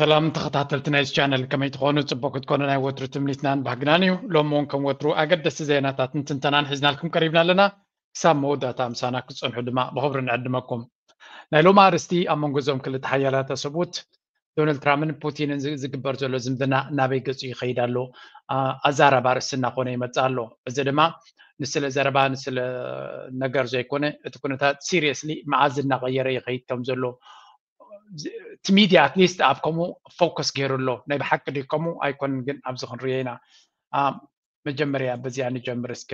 ሰላም ተኸታተልቲ ናይዚ ቻነል፣ ከመይ ትኾኑ? ጽቡቕ ክትኮኑ ናይ ወትሩ ትምኒትናን ባህግናን እዩ። ሎሚ እውን ከም ወትሩ ኣገደስቲ ዜናታትን ትንተናን ሒዝናልኩም ቀሪብና ኣለና። ክሳብ መወዳእታ ምሳና ክትጸንሑ ድማ ብኽብሪ ንዕድመኩም። ናይ ሎሚ ኣርእስቲ ኣብ መንጎ እዞም ክልተ ሓያላት ሰብኡት ዶናልድ ትራምፕን ፑቲንን ዝ- ዝግበር ዘሎ ዝምድና ናበይ ገጹ ይኸይድ ኣሎ? ኣ- ኣዛራቢ ኣርእስቲ እናኾነ ይመጽእ ኣሎ። እዚ ድማ ንስለ ዘረባ ንስለ ነገር ዘይኮነ እቲ ኩነታት ሲሪየስሊ መዓዝ እናቐየረ ይኸይድ ከም ዘሎ እቲ ሚድያ ኣትሊስት ኣብ ከምኡ ፎከስ ገይሩ ኣሎ። ናይ ብሓቂ ድዩ ከምኡ ኣይኮንን ግን ኣብዚ ክንሪኦ ኢና። ኣ፣ መጀመርያ በዚኣ ንጀምር እስከ።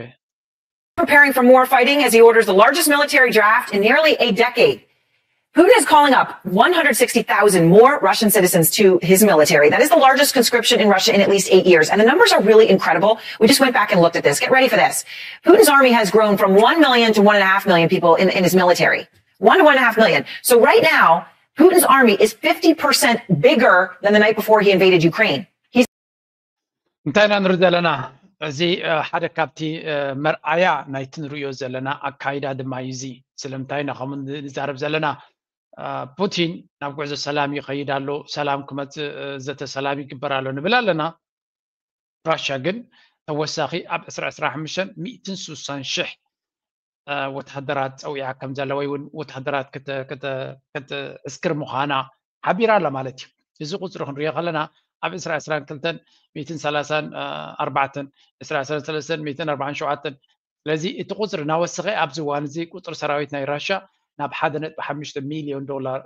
Preparing for more fighting as he orders the largest military draft in nearly a decade. Putin is calling up one hundred sixty thousand more Russian citizens to his military. That is the largest conscription in Russia in at least eight years. And the numbers are really incredible. We just went back and looked at this. Get ready for this. Putin's army has grown from one million to one and a half million people in, in his military. One to one and a half million. So right now, Putin's army is fifty percent bigger than the night before he invaded Ukraine. እንታይ ኢና ንርኢ ዘለና? እዚ ሓደ ካብቲ መርኣያ ናይቲ ንርእዮ ዘለና ኣካይዳ ድማ እዩ። እዚ ስለምንታይ ኢና ከምኡ ንዛረብ ዘለና? ፑቲን ናብ ጉዕዞ ሰላም ይኸይድ ኣሎ፣ ሰላም ክመፅእ፣ ዘተ ሰላም ይግበር ኣሎ ንብል ኣለና። ራሻ ግን ተወሳኺ ኣብ ዕስራ ዕስራ ሓሙሽተ ሚእትን ስሳን ሽሕ ወተሃደራት ፀዊዓ ከም ዘላ ወይ እውን ወተሃደራት ክትዕስክር ምዃና ሓቢራ ኣላ ማለት እዩ። እዚ ቁፅሪ ክንሪኦ ከለና ኣብ ዕስራ ዕስራን ክልተን ሚእትን ሰላሳን ኣርባዕተን፣ ዕስራ ዕስራን ሰለስተን ሚእትን ኣርባዓን ሸውዓተን። ስለዚ እቲ ቁፅሪ እናወሰኸ ኣብዚ እዋን እዚ ቁፅሪ ሰራዊት ናይ ራሻ ናብ ሓደ ነጥቢ ሓሙሽተ ሚልዮን ዶላር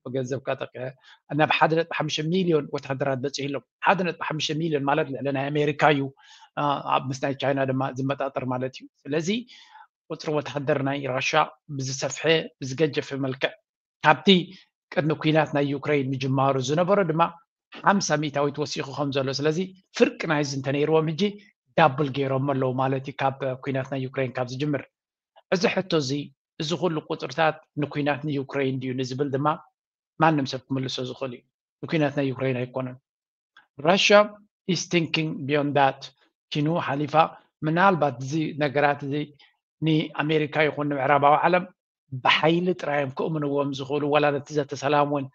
ብገንዘብካ ጠቂዐ ናብ ሓደ ነጥቢ ሓሙሽተ ሚልዮን ወተሃደራት በፂሑ ኣሎ። ሓደ ነጥቢ ሓሙሽተ ሚልዮን ማለት ልዕሊ ናይ ኣሜሪካ እዩ። ኣብ ምስ ናይ ቻይና ድማ ዝመጣጠር ማለት እዩ። ስለዚ ቁፅሪ ወተሃደር ናይ ራሻ ብዝሰፍሐ ብዝገጀፈ መልክዕ ካብቲ ቅድሚ ኩናት ናይ ዩክሬን ምጅማሩ ዝነበሮ ድማ ሓምሳ ሚእታዊት ወሲኹ ከም ዘሎ። ስለዚ ፍርቂ ናይዚ እንተነይርዎም ሕጂ ዳብል ገይሮም ኣለዉ ማለት እዩ። ካብ ኩናት ናይ ዩክሬን ካብ ዝጅምር እዚ ሕቶ እዚ እዚ ኩሉ ቁፅርታት ንኩናት ንዩክሬን ድዩ ንዝብል ድማ ማንም ሰብ ክምልሶ ዝኽእል እዩ። ንኩናት ናይ ዩክሬን ኣይኮነን። ራሽያ is thinking beyond that። ቺኑ ሓሊፋ ምናልባት እዚ ነገራት እዚ ንኣሜሪካ ይኹን ንምዕራባዊ ዓለም ብሓይሊ ጥራይ እዮም ክእምንዎም ዝኽእሉ። ዋላ ነቲ ዘተ ሰላም እውን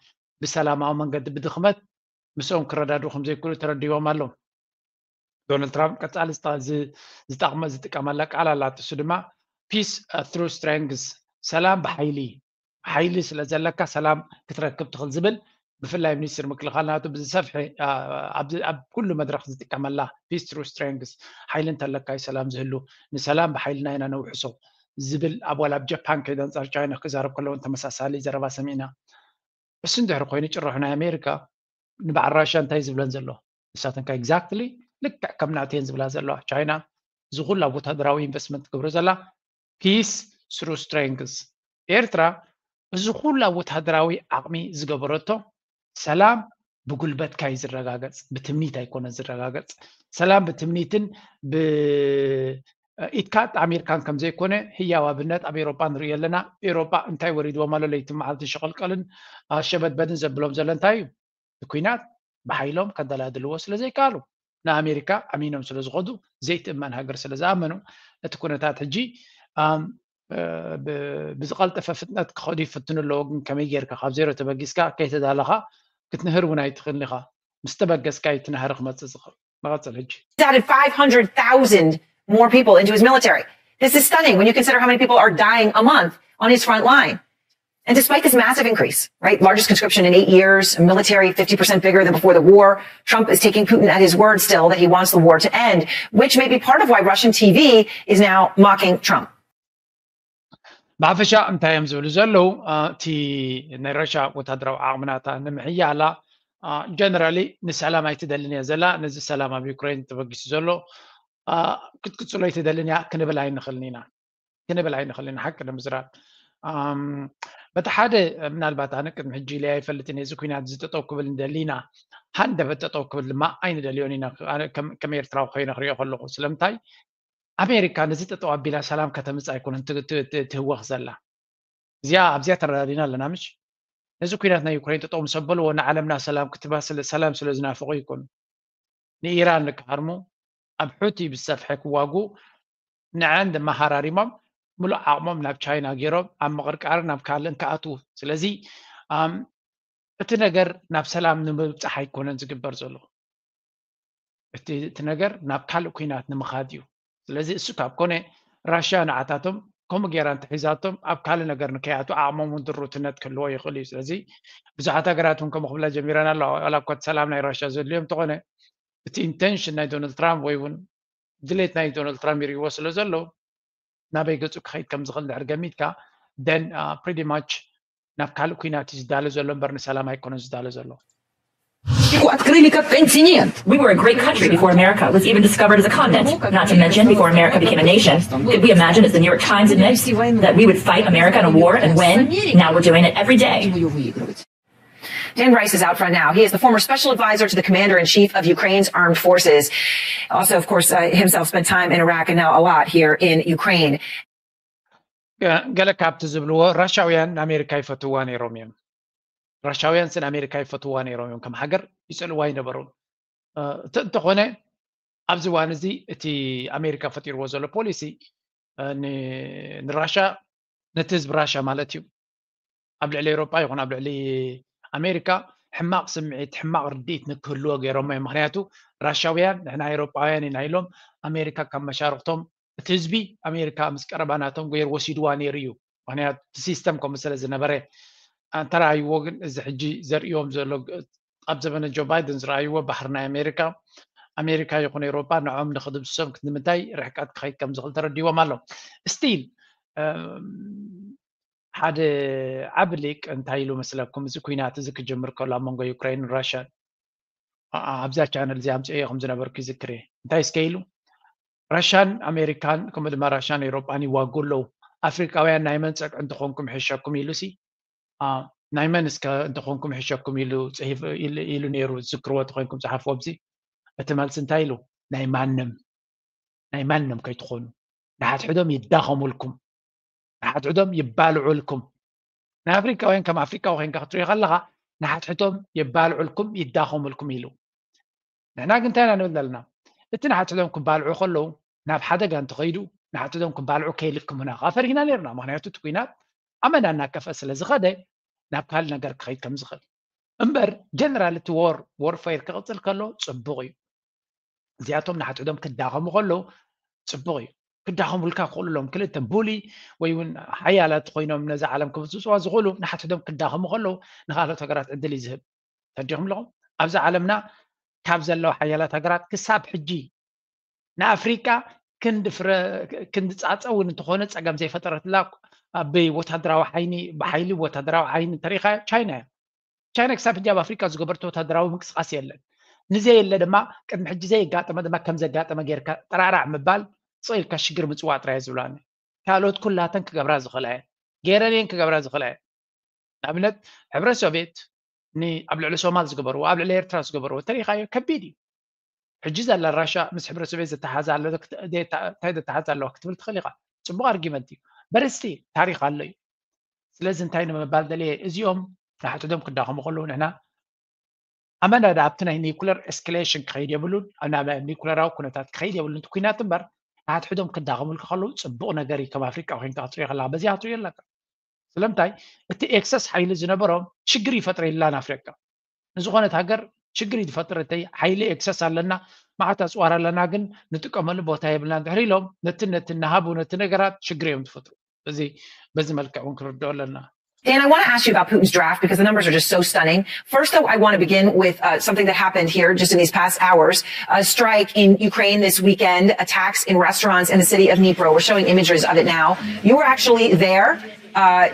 ብሰላማዊ መንገዲ ብድኽመት ምስኦም ክረዳድኡ ከም ዘይክእሉ ተረዲዎም ኣለዉ። ዶናልድ ትራምፕ ቀፃሊ ዝጠቅመ ዝጥቀመላ ቃል ኣላት። እሱ ድማ peace through strength፣ ሰላም ብሓይሊ፣ ሓይሊ ስለ ዘለካ ሰላም ክትረክብ ትኽእል ዝብል ብፍላይ ሚኒስትር ምክልኻል ናቱ ብዝሰፍሐ ኣብ ኩሉ መድረክ ዝጥቀመላ peace through strength፣ ሓይሊ እንተለካ እዩ ሰላም ዝህሉ፣ ንሰላም ብሓይልና ኢና ነውሕሶ ዝብል ኣብ ዋላ ኣብ ጃፓን ከይደ ኣንፃር ቻይና ክዛረብ ከለውን ተመሳሳሊ ዘረባ ሰሚዕና። እሱ እንድሕር ኮይኑ ጭርሑ ናይ ኣሜሪካ ንበዓል ራሻ እንታይ ዝብለን ዘሎ? ንሳተን ከ exactly ልክዕ ከም ናተን ዝብላ ዘለዋ። ቻይና እዚ ኩሉ ኣብ ወታደራዊ ኢንቨስትመንት ትገብሮ ዘላ peace through strength። ኤርትራ እዚ ኩሉ ኣብ ወታደራዊ ዓቕሚ ዝገበረቶ ሰላም ብጉልበትካ እዩ ዝረጋገፅ፣ ብትምኒት ኣይኮነ ዝረጋገፅ። ሰላም ብትምኒትን ብኢድካ ኣጣሚርካን ከም ዘይኮነ ህያው ኣብነት ኣብ ኤሮጳ ንርኢ ኣለና። ኤሮጳ እንታይ ወሪድዎም ኣሎ? ለይትን መዓልትን ሸቐልቀልን ሸበድበድን ዘብሎም ዘሎ እንታይ እዩ? ብኩናት ብሓይሎም ከደላድልዎ ስለ ዘይከኣሉ፣ ንኣሜሪካ ኣሚኖም ስለ ዝኸዱ፣ ዘይትእመን ሃገር ስለ ዝኣመኑ፣ እቲ ኩነታት ሕጂ ብዝቐልጠፈ ፍጥነት ክኸዱ ይፍትኑ ኣለዎ። ግን ከመይ ጌርካ ካብ ዜሮ ተበጊስካ ከይተዳለኻ ክትንህር እውን ኣይትኽእልን ኢኻ። ምስ ተበገስካ እዩ እቲ ናህሪ ክመፅእ ዝኽእል። መቐፅል ሕጂ። He's added five hundred thousand more people into his military. This is stunning when you consider how many people are dying a month on his front line. And despite this massive increase, right, largest conscription in eight years, military fifty percent bigger than before the war, Trump is taking Putin at his word still that he wants the war to end, which may be part of why Russian T V is now mocking Trump. ብሓፈሻ እንታይ እዮም ዝብሉ ዘለዉ? እቲ ናይ ራሻ ወታደራዊ ዓቕምናታ ንምሕያላ ጀነራሊ ንሰላም ኣይትደልን እያ ዘላ። ነዚ ሰላም ኣብ ዩክሬን ተበጊሱ ዘሎ ክትቅፅሎ ኣይትደልን እያ ክንብል ኣይንኽእልን ኢና፣ ክንብል ኣይንኽእልን ኢና። ሓቂ ንምዝራብ በቲ ሓደ ምናልባት ኣነ ቅድሚ ሕጂ ኢለ ኣይፈልጥን፣ እዚ ኩናት እዚ ጠጠው ክብል ንደሊ ኢና። ሃንደበት ጠጠው ክብል ድማ ኣይንደልዮን ኢና። ከም ኤርትራዊ ኮይነ ክሪኦ ከለኹ ስለምንታይ ኣሜሪካ ነዚ ጠጠው ኣቢላ ሰላም ከተምፅእ ኣይኮነን ትህወኽ ዘላ። እዚኣ ኣብዚኣ ተረዳዲና ኣለና ምሽ? ነዚ ኩናት ናይ ዩክሬን ጠጠው ምስ ኣበልዎ ንዓለምና ሰላም ክትባ ሰላም ስለ ዝናፍቑ ይኮኑ። ንኢራን ንክሃርሙ ኣብ ሑቲ ብዝሰፍሐ ክዋጉ ንዐን ድማ ሃራሪሞም ምሉእ ዓቕሞም ናብ ቻይና ገይሮም ኣብ ምቕርቃርን ናብ ካልእን ክኣትዉ። ስለዚ እቲ ነገር ናብ ሰላም ንምብፃሕ ኣይኮነን ዝግበር ዘሎ። እቲ እቲ ነገር ናብ ካልእ ኩናት ንምኻድ እዩ። ስለዚ እሱ ካብ ኮነ ራሽያ ንዓታቶም ከምኡ ገይራ እንተሒዛቶም ኣብ ካልእ ነገር ንከይኣቱ ዓቕሞም እውን ድሩትነት ክህልዎ ይኽእል እዩ። ስለዚ ብዙሓት ሃገራት እውን ከምኡ ክብላ ጀሚረን ኣለዋ። ዋላ እኳ እቲ ሰላም ናይ ራሽያ ዘድልዮም እንተኾነ እቲ ኢንቴንሽን ናይ ዶናልድ ትራምፕ ወይ እውን ድሌት ናይ ዶናልድ ትራምፕ ይርእይዎ ስለ ዘለዉ ናበይ ገፁ ክኸይድ ከም ዝኽእል ድሕር ገሚትካ ደን ፕሪቲ ማች ናብ ካልእ ኩናት እዩ ዝዳሎ ዘሎ እምበር ንሰላም ኣይኮነን ዝዳሎ ዘሎ። People открыли как континент. We were a great country before America was even discovered as a continent. Not to mention, before America became a nation, could we imagine, as the New York Times admits, that we would fight America in a war and win? Now we're doing it every day. Dan Bryce is out front now. He is the former special advisor to the commander in chief of Ukraine's armed forces. Also, of course, uh, himself spent time in Iraq and now a lot here in Ukraine. ገለ ካብቲ ዝብልዎ ራሻውያን ንኣሜሪካ ይፈትውዋ ነይሮም እዮም። ራሻውያን ስን ኣሜሪካ ይፈትውዋ ነይሮም እዮም፣ ከም ሃገር ይፀልዋ ኣይነበሩን። እቲ እንተኾነ ኣብዚ እዋን እዚ እቲ ኣሜሪካ ፈጢርዎ ዘሎ ፖሊሲ ንራሻ ነቲ ህዝቢ ራሻ ማለት እዩ ኣብ ልዕሊ ኤውሮጳ ይኹን ኣብ ልዕሊ ኣሜሪካ ሕማቕ ስምዒት ሕማቕ ርድኢት ንክህልዎ ገይሮሞ እዮም። ምክንያቱ ራሻውያን ንሕና ኤውሮጳውያን ኢና ኢሎም ኣሜሪካ ካብ መሻርክቶም እቲ ህዝቢ ኣሜሪካ ምስ ቀረባ ናቶም ገይሩ ወሲድዋ ነይሩ እዩ። ምክንያቱ እቲ ሲስተም ከምኡ ስለ ዝነበረ እንተረኣይዎ ግን እዚ ሕጂ ዘርእዎም ዘሎ ኣብ ዘበነ ጆ ባይደን ዝረኣይዎ ባሕሪ ናይ ኣሜሪካ ኣሜሪካ ይኹን ኤውሮጳ ንዖም ንክድምስሶም ክንዲ ምንታይ ርሕቀት ክኸይድ ከም ዝኽእል ተረዲዎም ኣሎ። ስቲል ሓደ ዓቢ ሊቅ እንታይ ኢሉ መስለኩም? እዚ ኩናት እዚ ክጅምር ከሎ ኣብ መንጎ ዩክሬን ራሽያን ኣብዛ ቻነል እዚ ኣምፅኦ ከም ዝነበርኩ ይዝክር እየ። እንታይ እስከ ኢሉ ራሽያን ኣሜሪካን ከምኡ ድማ ራሽያን ኤውሮጳን ይዋጉ ኣለዉ። ኣፍሪቃውያን ናይ መን ፀግዒ እንተኾንኩም ይሕሸኩም ኢሉ ሲ ናይ መን እስከ እንተኾንኩም ይሕሸኩም ኢሉ ኢሉ ነይሩ ዝዝክርዎ ተኾይንኩም ፀሓፍዎ ብዚ እቲ መልሲ እንታይ ኢሉ ናይ ማንም ናይ ማንም ከይትኾኑ ንሓድሕዶም ይዳኸሙልኩም ንሓድሕዶም ይባልዑልኩም ናይ ኣፍሪቃውያን ከም ኣፍሪቃዊ ኮይንካ ክትሪኦ ከለካ ንሓድሕዶም የባልዑልኩም ይዳኸሙልኩም ኢሉ ንሕና ግን እንታይ ኢና ንብል ዘለና እቲ ንሓድሕዶም ክባልዑ ከለዉ ናብ ሓደጋ እንተኸይዱ ንሓድሕዶም ክባልዑ ከይልክሙና ከዓ ፈሪህና ነርና ምክንያቱ እቲ ኩናት ኣመና እናከፍአ ስለ ዝኸደ ናብ ካልእ ነገር ክኸይድ ከም ዝኽእል እምበር ጀነራል እቲ ወር ወርፌር ክቕፅል ከሎ ፅቡቕ እዩ እዚኣቶም ንሓድሕዶም ክዳኸሙ ከለዉ ፅቡቕ እዩ ክዳኸሙልካ ክኽእሉ ኣለዎም ክልተ ቡሊ ወይ እውን ሓያላት ኮይኖም ነዚ ዓለም ክብፅፅዋ ዝኽእሉ ንሓድሕዶም ክዳኸሙ ከለዉ ንካልኦት ሃገራት ዕድል እዩ ዝህብ ተዲኹም ኣለኹም ኣብዚ ዓለምና ካብ ዘለዋ ሓያላት ሃገራት ክሳብ ሕጂ ንኣፍሪቃ ክንዲ ፍረ ክንዲ ፃፀ እውን እንተኾነ ፀገም ዘይፈጠረትላ ብወታደራዊ ሓይኒ ብሓይሊ ወታደራዊ ሓይኒ እንተሪኢኻዮ ቻይና እያ ቻይና ክሳብ ሕጂ ኣብ ኣፍሪቃ ዝገበርቶ ወታደራዊ ምንቅስቃስ የለን ንዘየለ ድማ ቅድሚ ሕጂ ዘየጋጠመ ድማ ከም ዘጋጠመ ጌርካ ጠራራዕ ምባል ስቕ ኢልካ ሽግር ምፅዋዕ ጥራይ ዝብላኒ ካልኦት ኩላተን ክገብራ ዝኽእላ እየን ገይረን እየን ክገብራ ዝኽእላ እየን ንኣብነት ሕብረት ሶቪየት ኣብ ልዕሊ ሶማል ዝገበርዎ ኣብ ልዕሊ ኤርትራ ዝገበርዎ ተሪኻዮ ከቢድ እዩ ሕጂ ዘላ ራሻ ምስ ሕብረት ሶቪየት ዘተሓዛ እንታይ ዘተሓዛ ኣለዋ ክትብል ትኽእል ኢኻ ፅቡቅ ኣርጊመንት እዩ በርስቲ ታሪክ ኣሎ እዩ ስለዚ እንታይ ንምባል ደልየ እዚኦም ንሓድሕዶም ክዳኸሙ ከለዉ ንሕና ኣመና ዳ ኣብቲ ናይ ኒኩለር ኤስክሌሽን ክኸይድ የብሉን ናብ ኒኩለራዊ ኩነታት ክኸይድ የብሉን እቲ ኩናት እምበር ንሓድሕዶም ክዳኸሙልካ ከለዉ ፅቡቅ ነገር እዩ ከም ኣፍሪቃ ኮይንካ ክትሪኦ ከለካ በዚኣ ክትሪኦ ኣለካ ስለምንታይ እቲ ኤክሰስ ሓይሊ ዝነበሮም ሽግር ይፈጥረላ ንኣፍሪቃ ንዝኾነት ሃገር ሽግር ይፈጥር እተይ ሓይሊ ኤክሰስ ኣለና መዓት ኣፅዋር ኣለና ግን ንጥቀመሉ ቦታ የብልና እንድሕር ኢሎም ነቲ ነቲ እናሃቡ ነቲ ነገራት ሽግር እዮም ዝፈጥሩ እዚ በዚ መልክዕ እውን ክንርድኦ ኣለና Dan, I want to ask you about Putin's draft because the numbers are just so stunning. First, though, I want to begin with uh, something that happened here just in these past hours. A strike in Ukraine this weekend, attacks in restaurants in the city of Dnipro. We're showing images of it now. You were actually there, uh,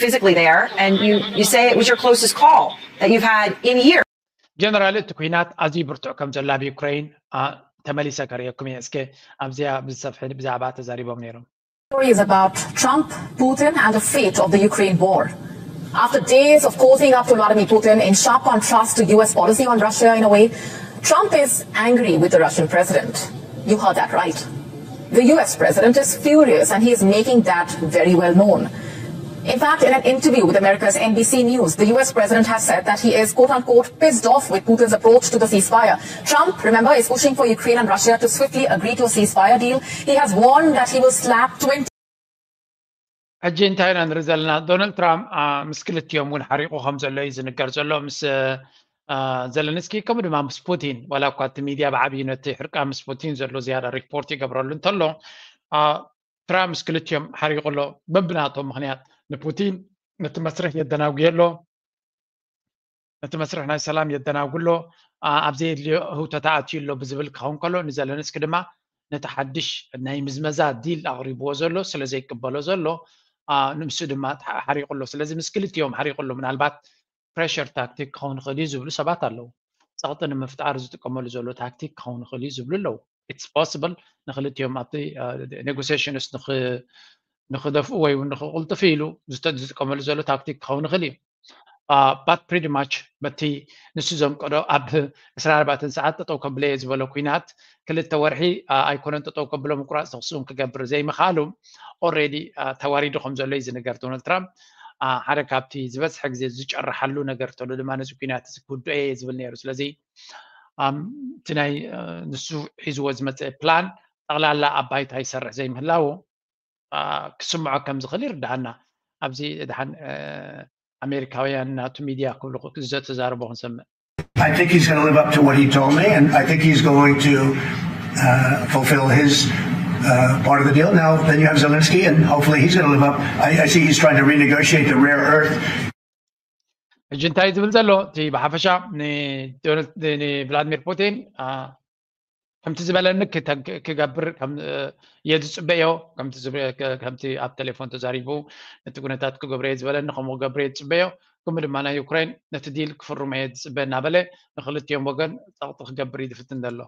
physically there, and you, you say it was your closest call that you've had in years. ጀነራል እቲ ኩናት ኣዝዩ ብርቱዕ ከም ዘሎ ኣብ ዩክሬን ተመሊሰ ከርእየኩም እየ እስከ ኣብዚኣ ብዝሰፍሐ ብዛዕባ ተዛሪቦም ነይሮም stories about Trump, Putin, and the fate of the Ukraine war. After days of cozying up to Vladimir Putin, in sharp contrast to U S policy on Russia in a way, Trump is angry with the Russian president. You heard that right. The U S president is furious and he is making that very well known. In fact, in an interview with America's N B C News, the U S president has said that he is, quote unquote, pissed off with Putin's approach to the ceasefire. Trump, remember, is pushing for Ukraine and Russia to swiftly agree to a ceasefire deal. He has warned that he will slap twenty. ሕጂ እንታይ ኢና ንርኢ ዘለና? ዶናልድ ትራምፕ ምስ ክልቲኦም እውን ሓሪቑ ከም ዘሎ እዩ ዝንገር ዘሎ፣ ምስ ዘለንስኪ ከምኡ ድማ ምስ ፑቲን። ዋላ እኳ እቲ ሚድያ ብዓብዩ ነቲ ሕርቃ ምስ ፑቲን ዘሎ ዝያዳ ሪፖርት ይገብረሉ እንተሎ፣ ትራምፕ ምስ ክልቲኦም ሓሪቑ ኣሎ። በብናቶም ምኽንያት፣ ንፑቲን ነቲ መስርሕ የደናጉዮ ኣሎ፣ ነቲ መስርሕ ናይ ሰላም የደናጉ ኣሎ፣ ኣብ ዘየድልዮ ህውተታ ኣትዩ ኣሎ ብዝብል ክኸውን ከሎ፣ ንዘለንስኪ ድማ ነቲ ሓድሽ ናይ ምዝመዛ ዲል ኣቕሪብዎ ዘሎ ስለ ዘይቅበሎ ዘሎ፣ ንሱ ድማ ሓሪቑ ኣሎ። ስለዚ ምስ ክልቲኦም ሓሪቑ ኣሎ። ምናልባት ፕሬሸር ታክቲክ ክኸውን ይኽእል እዩ ዝብሉ ሰባት ኣለዉ። ጸቕጢ ንምፍጣር ዝጥቀመሉ ዘሎ ታክቲክ ክኸውን ይኽእል እዩ ዝብሉ ኣለዉ። ኢትስ ፖስብል፣ ንክልቲኦም ኣብቲ ኔጎሲሽንስ ንክደፍኡ ወይ እውን ንክቕልጥፉ ኢሉ ዝጥቀመሉ ዘሎ ታክቲክ ክኸውን ይኽእል እዩ። ባት ፕሪቲ ማች በቲ ንሱ ዘምቀዶ ኣብ ዕስራን ኣርባዕተን ሰዓት ጠጠው ከብለየ ዝበሎ ኩናት ክልተ ወርሒ ኣይኮነን ጠጠው ከብሎ፣ ምቁራፅ ተኽሲ እውን ክገብር ዘይምኽኣሉ ኦልሬዲ ተዋሪዱ ከም ዘሎ እዩ ዝንገር። ዶናልድ ትራምፕ ሓደ ካብቲ ዝበዝሐ ግዜ ዝጨርሓሉ ነገር ተሎ ድማ ነዚ ኩናት እዚ ክውድኦ እየ ዝብል ነይሩ። ስለዚ እቲ ናይ ንሱ ሒዝዎ ዝመፀ ፕላን ጠቕላላ ኣብ ባይታ ይሰርሕ ዘይምህላው ክስምዖ ከም ዝኽእል ይርድኣና። ኣብዚ ድሓን ኣሜሪካውያን ናቱ ሚድያ ክብሉ ዝተዛረቦ ክንሰምዕ። I think he's going to live up to what he told me, and I think he's going to uh, fulfill his uh, part of the deal. Now, then you have Zelensky, and hopefully he's going to live up. I, I see he's trying to renegotiate the rare earth. ሕጂ እንታይ ዝብል ዘሎ እቲ ብሓፈሻ ንቭላድሚር ፑቲን ከምቲ ዝበለኒ ክገብር እየ ዝፅበዮ፣ ከምቲ ኣብ ቴሌፎን ተዛሪቡ ነቲ ኩነታት ክገብሮ እየ ዝበለኒ ከምኡ ክገብር እየ ዝፅበዮ፣ ከምኡ ድማ ናይ ዩክሬን ነቲ ዲል ክፍርሞ እየ ዝፅበ እናበለ ንክልቲኦም ወገን ፀቕጢ ክገብር እዩ ዝፍትን ዘሎ።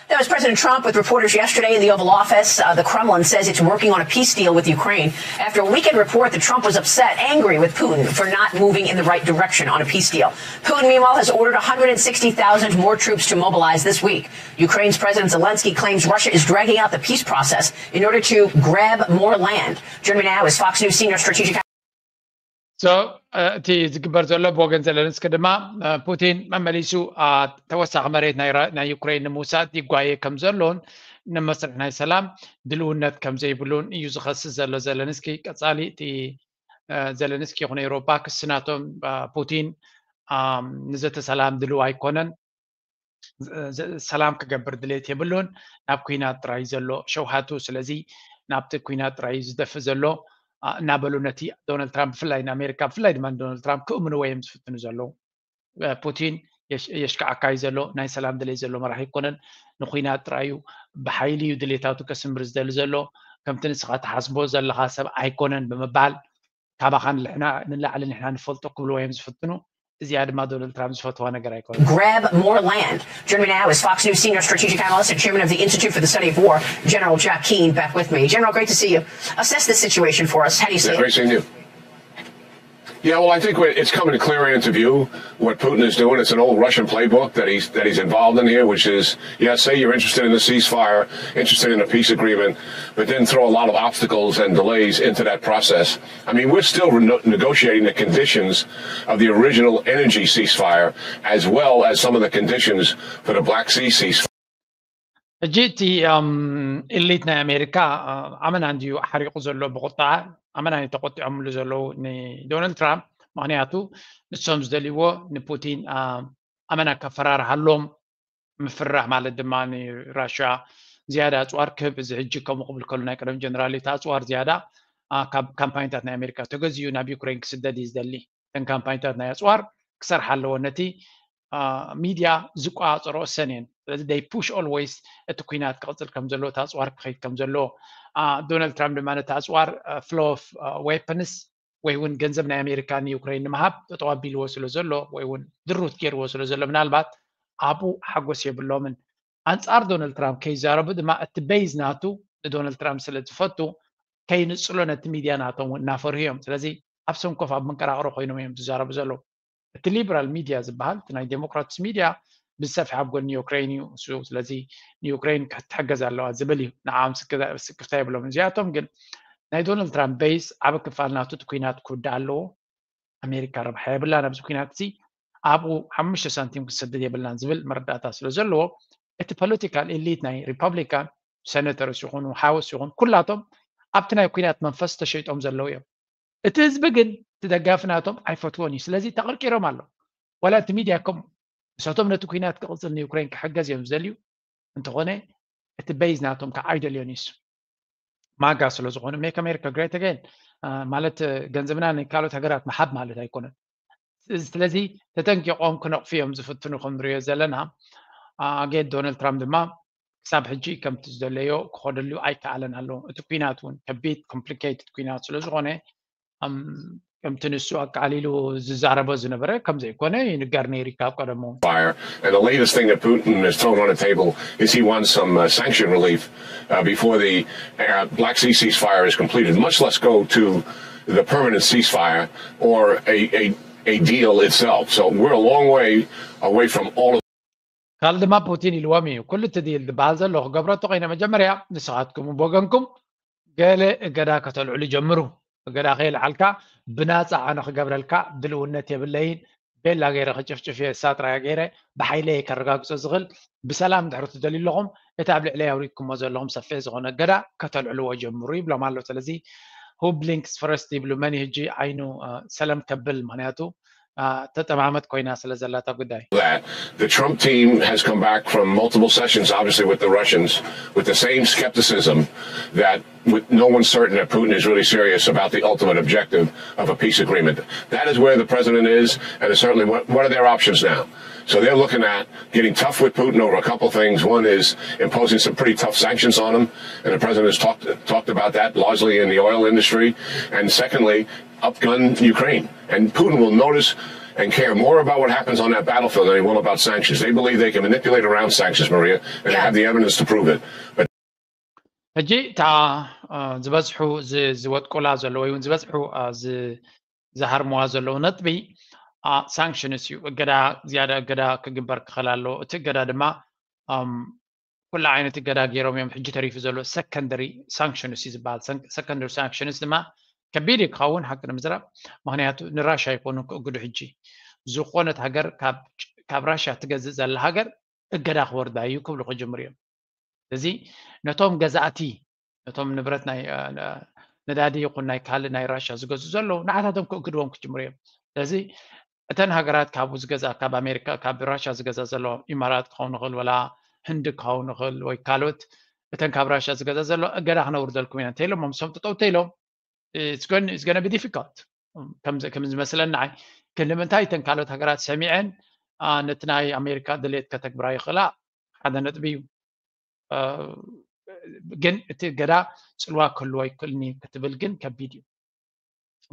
That was President Trump with reporters yesterday in the Oval Office. Uh, the Kremlin says it's working on a peace deal with Ukraine after a weekend report that Trump was upset, angry with Putin for not moving in the right direction on a peace deal. Putin, meanwhile, has ordered one hundred sixty thousand more troops to mobilize this week. Ukraine's President Zelensky claims Russia is dragging out the peace process in order to grab more land. Joining me now is Fox News senior strategic So እቲ ዝግበር ዘሎ ብወገን ዘለንስኪ ድማ ፑቲን መመሊሱ ተወሳኺ መሬት ናይ ዩክሬን ንምውሳድ ይጓየ ከም ዘሎን ንመስርሕ ናይ ሰላም ድልውነት ከም ዘይብሉን እዩ ዝኸስስ ዘሎ ዘለንስኪ። ቀጻሊ እቲ ዘለንስኪ ይኹን ኤውሮጳ ክስናቶም ፑቲን ንዘተ ሰላም ድልው ኣይኮነን። ሰላም ክገብር ድሌት የብሉን። ናብ ኩናት ጥራይ ዘሎ ሸውሃቱ። ስለዚ ናብቲ ኩናት ጥራይ ዝደፍ ዘሎ እናበሉ ነቲ ዶናልድ ትራምፕ ብፍላይ ንኣሜሪካ ብፍላይ ድማ ንዶናልድ ትራምፕ ክእምንዎ እዮም ዝፍትኑ ዘለዉ። ፑቲን የሽክዓካ እዩ ዘሎ። ናይ ሰላም ድሌት ዘሎ መራሒ ኣይኮነን። ንኩናት ጥራይ እዩ ብሓይሊ እዩ ድሌታቱ ከስምር ዝደሊ ዘሎ። ከምቲ ንስኻ ትሓስቦ ዘለኻ ሰብ ኣይኮነን ብምባል ካባኻ ንላዕሊ ንሕና ንፈልጦ ክብልዎ እዮም ዝፍትኑ። እዚኣ ድማ ዶናልድ ትራምፕ ዝፈትዋ ነገር ኣይኮነን። Grab more land. Joining me now is Fox News senior strategic analyst and chairman of the Institute for the Study of War, General Jack Keane, back with me. General, great to see you. Assess the situation for us. How do you see it? Yeah, well, I think it's coming clearer into view what Putin is doing. It's an old Russian playbook that he's that he's involved in here, which is, yeah, say you're interested in a ceasefire, interested in a peace agreement, but then throw a lot of obstacles and delays into that process. I mean, we're still negotiating the conditions of the original energy ceasefire, as well as some of the conditions for the Black Sea ceasefire. ሕጂ እቲ ኢሊት ናይ ኣሜሪካ ኣመና እንድዩ ሓሪቑ ዘሎ ብቁጣ። ኣመና ተቆጢዖምሉ ዘለዉ ንዶናልድ ትራምፕ። ምክንያቱ ንሶም ዝደልይዎ ንፑቲን ኣመና ከፈራርሃሎም ምፍራሕ ማለት ድማ ንራሽያ ዝያዳ ኣፅዋር ክህብ። እዚ ሕጂ ከምኡ ክብል ከሉ ናይ ቀደም ጀነራል እቲ ኣፅዋር ዝያዳ ካብ ካምፓኒታት ናይ ኣሜሪካ ተገዚኡ ናብ ዩክሬን ክስደድ እዩ ዝደሊ። እተን ካምፓኒታት ናይ ኣፅዋር ክሰርሓ ኣለዎ። ነቲ ሚድያ ዝቆፃፀሮ እሰን እየን። ስለዚ they push always እቲ ኩናት ክቕፅል ከም ዘለዎ፣ እቲ ኣፅዋር ክኸይድ ከም ዘለዎ። ዶናልድ ትራምፕ ድማ ነቲ ኣፅዋር flow of weapons ወይ እውን ገንዘብ ናይ ኣሜሪካ ንዩክሬን ንምሃብ ጠጠው ኣቢልዎ ስለ ዘሎ ወይ እውን ድሩት ገይርዎ ስለ ዘሎ ምናልባት ኣብኡ ሓጎስ የብሎምን። ኣንፃር ዶናልድ ትራምፕ ከይዛረቡ ድማ እቲ ቤዝ ናቱ ንዶናልድ ትራምፕ ስለ ዝፈቱ ከይንፅሎ ነቲ ሚድያ ናቶም እውን እናፈርሁ እዮም። ስለዚ ኣብ ሰንኮፍ ኣብ መንቀራቕሮ ኮይኖም እዮም ዝዛረቡ ዘለዉ። እቲ ሊበራል ሚድያ ዝበሃል እቲ ናይ ዴሞክራትስ ሚድያ ብዝሰፍሐ ኣብ ጎኒ ዩክሬን እዩ እሱ። ስለዚ ንዩክሬን ክትሕገዝ ኣለዋ ዝብል እዩ። ንዓ ስክፍታ የብሎም። እዚኣቶም ግን ናይ ዶናልድ ትራምፕ ቤዝ ዓብ ክፋል ናቱ እቲ ኩናት ክውዳእ ኣለዎ። ኣሜሪካ ረብሓ የብላን ኣብዚ ኩናት እዚ። ኣብኡ ሓሙሽተ ሳንቲም ክንሰድድ የብልናን ዝብል መረዳእታ ስለ ዘለዎ እቲ ፖለቲካል ኤሊት ናይ ሪፐብሊካን ሰነተርስ ይኹኑ ሃውስ ይኹን ኩላቶም ኣብቲ ናይ ኩናት መንፈስ ተሸይጦም ዘለዉ እዮም። እቲ ህዝቢ ግን እቲ ደጋፊ ናቶም ኣይፈትዎን እዩ። ስለዚ ተቐርቂሮም ኣለዉ። ዋላ እቲ ሚድያ ከምኡ ንሳቶም ነቲ ኩናት ክቕጽል ንዩክሬን ክሕገዝ እዮም ዝደልዩ እንተኾነ እቲ ቤዝ ናቶም ከዓ ኣይደልዮን እዩ። ማጋ ስለ ዝኾኑ make America great again ማለት ገንዘብና ንካልኦት ሃገራት ምሃብ ማለት ኣይኮነን። ስለዚ ተጠንቂቖም ክነቕፉ እዮም ዝፍትኑ ከም ንሪኦ ዘለና። ኣጌት ዶናልድ ትራምፕ ድማ ክሳብ ሕጂ ከምቲ ዝደለዮ ክኸደሉ ኣይከኣለን ኣሎ። እቲ ኩናት እውን ከቢድ complicated ኩናት ስለ ዝኾነ ከምቲ ንሱ ኣቃሊሉ ዝዛረቦ ዝነበረ ከም ዘይኮነ ይንገር ነይሩ ካብ ቀደሙ። And the latest thing that Putin has thrown on the table is he wants some uh, sanction relief uh, before the uh, Black Sea ceasefire is completed, much less go to the permanent ceasefire or a, a, a deal itself. So we're a long way away from all of ካልእ ድማ ፑቲን ኢልዎም እዩ፣ ኩሉ እቲ ዲል ዝበሃል ዘሎ ክገብሮ እንተኮይነ መጀመርያ ንስኻትኩም ብወገንኩም ገለ እገዳ ከተልዕሉ ጀምሩ። እገዳ ከየልዓልካ ብናፃ ኣነ ክገብረልካ ድልውነት የብለይን፣ ቤላ ገይረ ክጭፍጭፍ እየ፣ ሳጥራያ ገይረ ብሓይለ እየ ከረጋግፆ ዝኽእል፣ ብሰላም ድሕሪ ትደልዩ ኣለኹም እቲ ኣብ ልዕለይ ኣውሪድኩሞ ዘለኹም ሰፊሕ ዝኾነ እገዳ ከተልዕልዎ ጀምሩ ይብሎም ኣሎ። ስለዚ who blinks first ይብሉ፣ መን እዩ ሕጂ ዓይኑ ሰለም ከብል? ምክንያቱ ተጠማመት ኮይና ስለ ዘላታ ጉዳይ። The Trump team has come back from multiple sessions, obviously with the Russians, with the same skepticism that with no one certain that Putin is really serious about the ultimate objective of a peace agreement. That is where the president is, and it's certainly what, what are their options now? So they're looking at getting tough with Putin over a couple things. One is imposing some pretty tough sanctions on him, and the president has talked talked about that largely in the oil industry. And secondly, upgun Ukraine. And Putin will notice and care more about what happens on that battlefield than he will about sanctions. They believe they can manipulate around sanctions, Maria, and they have the evidence to prove it. But ሕጂ እታ ዝበዝሑ ዝወጥቁላ ዘለዉ ወይ እውን ዝበዝሑ ዝሃርምዋ ዘለዉ ነጥቢ ሳንክሽንስ እዩ። እገዳ ዝያዳ እገዳ ክግበር ክኽእል ኣለዎ። እቲ እገዳ ድማ ኩሉ ዓይነት እገዳ ገይሮም እዮም። ሕጂ ተሪፉ ዘሎ ሰከንደሪ ሳንክሽንስ እዩ ዝበሃል። ሰከንደሪ ሳንክሽንስ ድማ ከቢድ እዩ ክኸውን ሓቂ ንምዝራብ፣ ምክንያቱ ንራሻ ኣይኮኑን ክእግዱ። ሕጂ ዝኾነት ሃገር ካብ ራሻ ትገዝእ ዘላ ሃገር እገዳ ክወርዳ እዩ ክብሉ ክጅምሩ እዮም። እዚ ነቶም ገዛእቲ ነቶም ንብረት ናይ ነዳዲ ይኹን ናይ ካልእ ናይ ራሻ ዝገዝኡ ዘለዉ ንዓታቶም ክእግድዎም ክጅምሩ እዮም። ስለዚ እተን ሃገራት ካብኡ ዝገዛ ካብ ኣሜሪካ ካብ ራሻ ዝገዛ ዘሎ ኢማራት ክኸውን ይኽእል ወላ ህንዲ ክኸውን ይኽእል ወይ ካልኦት እተን ካብ ራሻ ዝገዛ ዘሎ እገዳ ክነውርደልኩም ኢና እንተኢሎም መምሶም ጠጠው እንተኢሎም it's gonna be difficult ከም ዝመስለኒ ንዓይ። ግን ንምንታይ እተን ካልኦት ሃገራት ሰሚዐን ነቲ ናይ ኣሜሪካ ድሌት ከተግብራ ይኽእላ ሓደ ነጥቢ እዩ። ግን እቲ እገዳ ፅልዋ ክህልዎ ኣይክእልን እዩ ክትብል ግን ከቢድ እዩ።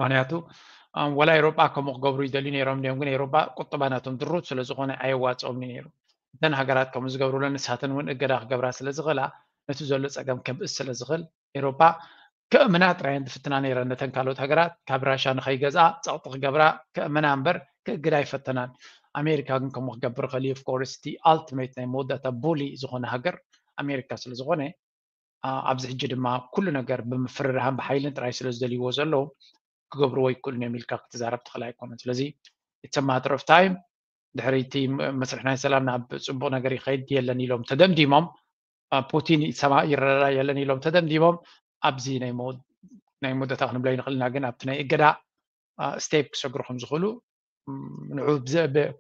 ምክንያቱ ወላ ኤሮጳ ከምኡ ክገብሩ ይደልዩ ነይሮም ድዮም? ግን ኤሮጳ ቁጠባ ናቶም ድሩት ስለ ዝኾነ ኣየዋፅኦም እዩ ነይሩ። እተን ሃገራት ከምኡ ዝገብሩለን ንሳተን እውን እገዳ ክገብራ ስለ ዝኽእላ ነቲ ዘሎ ፀገም ከብእስ ስለ ዝኽእል ኤሮጳ ከእምና ጥራየን ዝፍትና ነይረን። ነተን ካልኦት ሃገራት ካብ ራሻ ንኸይገዝኣ ፀቕጢ ክገብራ ከእምና እምበር ክእግዳ ኣይፈተናን። ኣሜሪካ ግን ከምኡ ክገብር ይኽእል እዩ። Of course እቲ ኣልቲሜት ናይ መወዳእታ ቡሊ ዝኾነ ሃገር ኣሜሪካ ስለ ዝኾነ ኣብዚ ሕጂ ድማ ኩሉ ነገር ብምፍርርሃን ብሓይልን ጥራይ ስለ ዝደልይዎ ዘለዉ ክገብርዎ ኣይክእሉን እዮም ኢልካ ክትዛረብ ትኽእል ኣይኮነን። ስለዚ it's a matter of time ድሕሪ እቲ መስርሕ ናይ ሰላም ናብ ፅቡቕ ነገር ይኸይድ የለን ኢሎም ተደምዲሞም ፑቲን ይረዳዳ የለን ኢሎም ተደምዲሞም ኣብዚ ናይ መወዳእታ ክንብሎ ንኽእል ኢና። ግን ኣብቲ ናይ እገዳ ስቴፕ ክሰግሩ ከም ዝኽእሉ ንዑ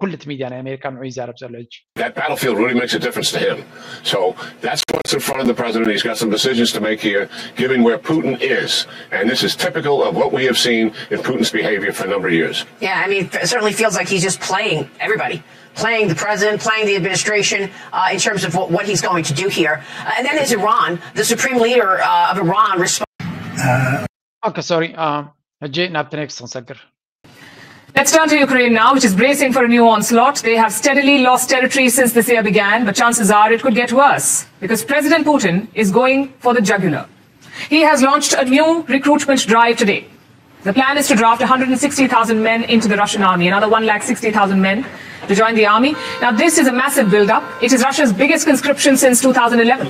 ኩሉ እቲ ሚድያ ናይ ኣሜሪካ ንዑ ይዛረብ ዘሎ ሕጂ። That battlefield really makes a difference to him. So that's what's in front of the president. He's got some decisions to make here, given where Putin is. And this is typical of what we have seen in Putin's behavior for a number of years. Yeah, I mean, it certainly feels like he's just playing everybody, playing the president, playing the administration uh, in terms of what, what he's going to do here. Uh, and then there's Iran. The supreme leader uh, of Iran responds. Okay, sorry. ሕጂ ናብቲ ኔክስት ክንሰግር። Let's turn to Ukraine now, which is bracing for a new onslaught. They have steadily lost territory since this year began, but chances are it could get worse because President Putin is going for the jugular. He has launched a new recruitment drive today. The plan is to draft one hundred sixty thousand men into the Russian army, another one lakh sixty thousand men to join the army. Now, this is a massive build-up. It is Russia's biggest conscription since two thousand eleven.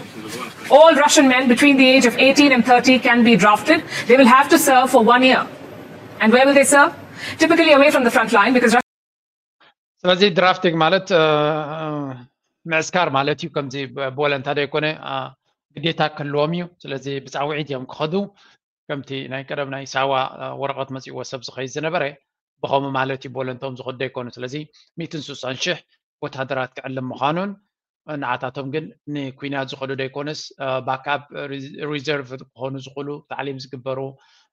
All Russian men between the age of eighteen and thirty can be drafted. They will have to serve for one year. And where will they serve? Typically away from the front line because Russia ስለዚ ድራፍቲንግ ማለት ምዕስካር ማለት እዩ። ከምዚ ብወለንታ ዘይኮነ ግዴታ ክህልዎም እዩ። ስለዚ ብፃውዒት እዮም ክኸዱ። ከምቲ ናይ ቀደም ናይ ሳዋ ወረቐት መፅእዎ ሰብ ዝኸይድ ዝነበረ ብኸምኡ ማለት እዩ። ብወለንቶም ዝኸዱ ኣይኮኑ። ስለዚ ሚእትን ስሳን ሽሕ ወታደራት ክዕልም ምዃኑን ንዓታቶም ግን ንኩናት ዝኸዱ ደይኮነስ ባካፕ ሪዘርቭ ክኾኑ ዝኽእሉ ታዕሊም ዝግበሩ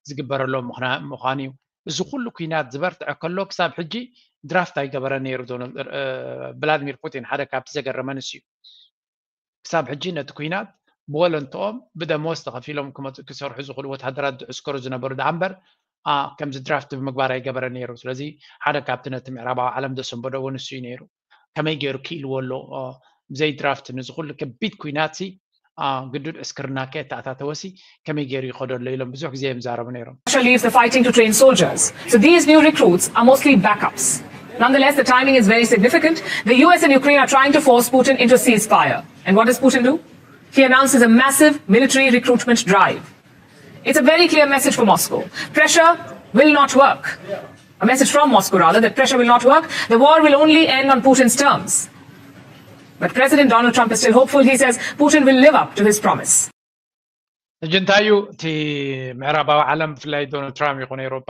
ዝግበረሎም ምዃን እዩ። እዚ ኩሉ ኩናት ዝበርትዐ ከሎ ክሳብ ሕጂ ድራፍት ኣይገበረ ነይሩ። ቭላድሚር ፑቲን ሓደ ካብቲ ዘገረመ ንሱ እዩ። ክሳብ ሕጂ ነቲ ኩናት ብወለንትኦም ብደሞዝ ተኸፊሎም ክሰርሑ ዝኽእሉ ወታደራት ዝዕስከሩ ዝነበሩ ደኣ እምበር ከምዚ ድራፍት ብምግባር ኣይገበረ ነይሩ። ስለዚ ሓደ ካብቲ ነቲ ምዕራባዊ ዓለም ዘሰንበዶ እውን ንሱ እዩ ነይሩ። ከመይ ገይሩ ክኢልዎ ኣሎ ብዘይ ድራፍት? ንዚ ኩሉ ከቢድ ኩናት ሲ ግዱድ ዕስክርና ከየተኣታተወሲ ከመይ ገይሩ ይኸዶ ኣሎ ኢሎም ብዙሕ ግዜ እዮም ዛረቡ ነይሮም። Russia leaves the fighting to train soldiers. So these new recruits are mostly backups. Nonetheless, the timing is very significant. The U S and Ukraine are trying to force Putin into ceasefire. And what does Putin do? He announces a massive military recruitment drive. It's a very clear message for Moscow. Pressure will not work. A message from Moscow, rather, that pressure will not work. The war will only end on Putin's terms. But President Donald Trump is still hopeful. He says Putin will live up to his promise. ሕጂ እንታይ እዩ እቲ ምዕራባዊ ዓለም ብፍላይ ዶናልድ ትራምፕ ይኹን ኤውሮጳ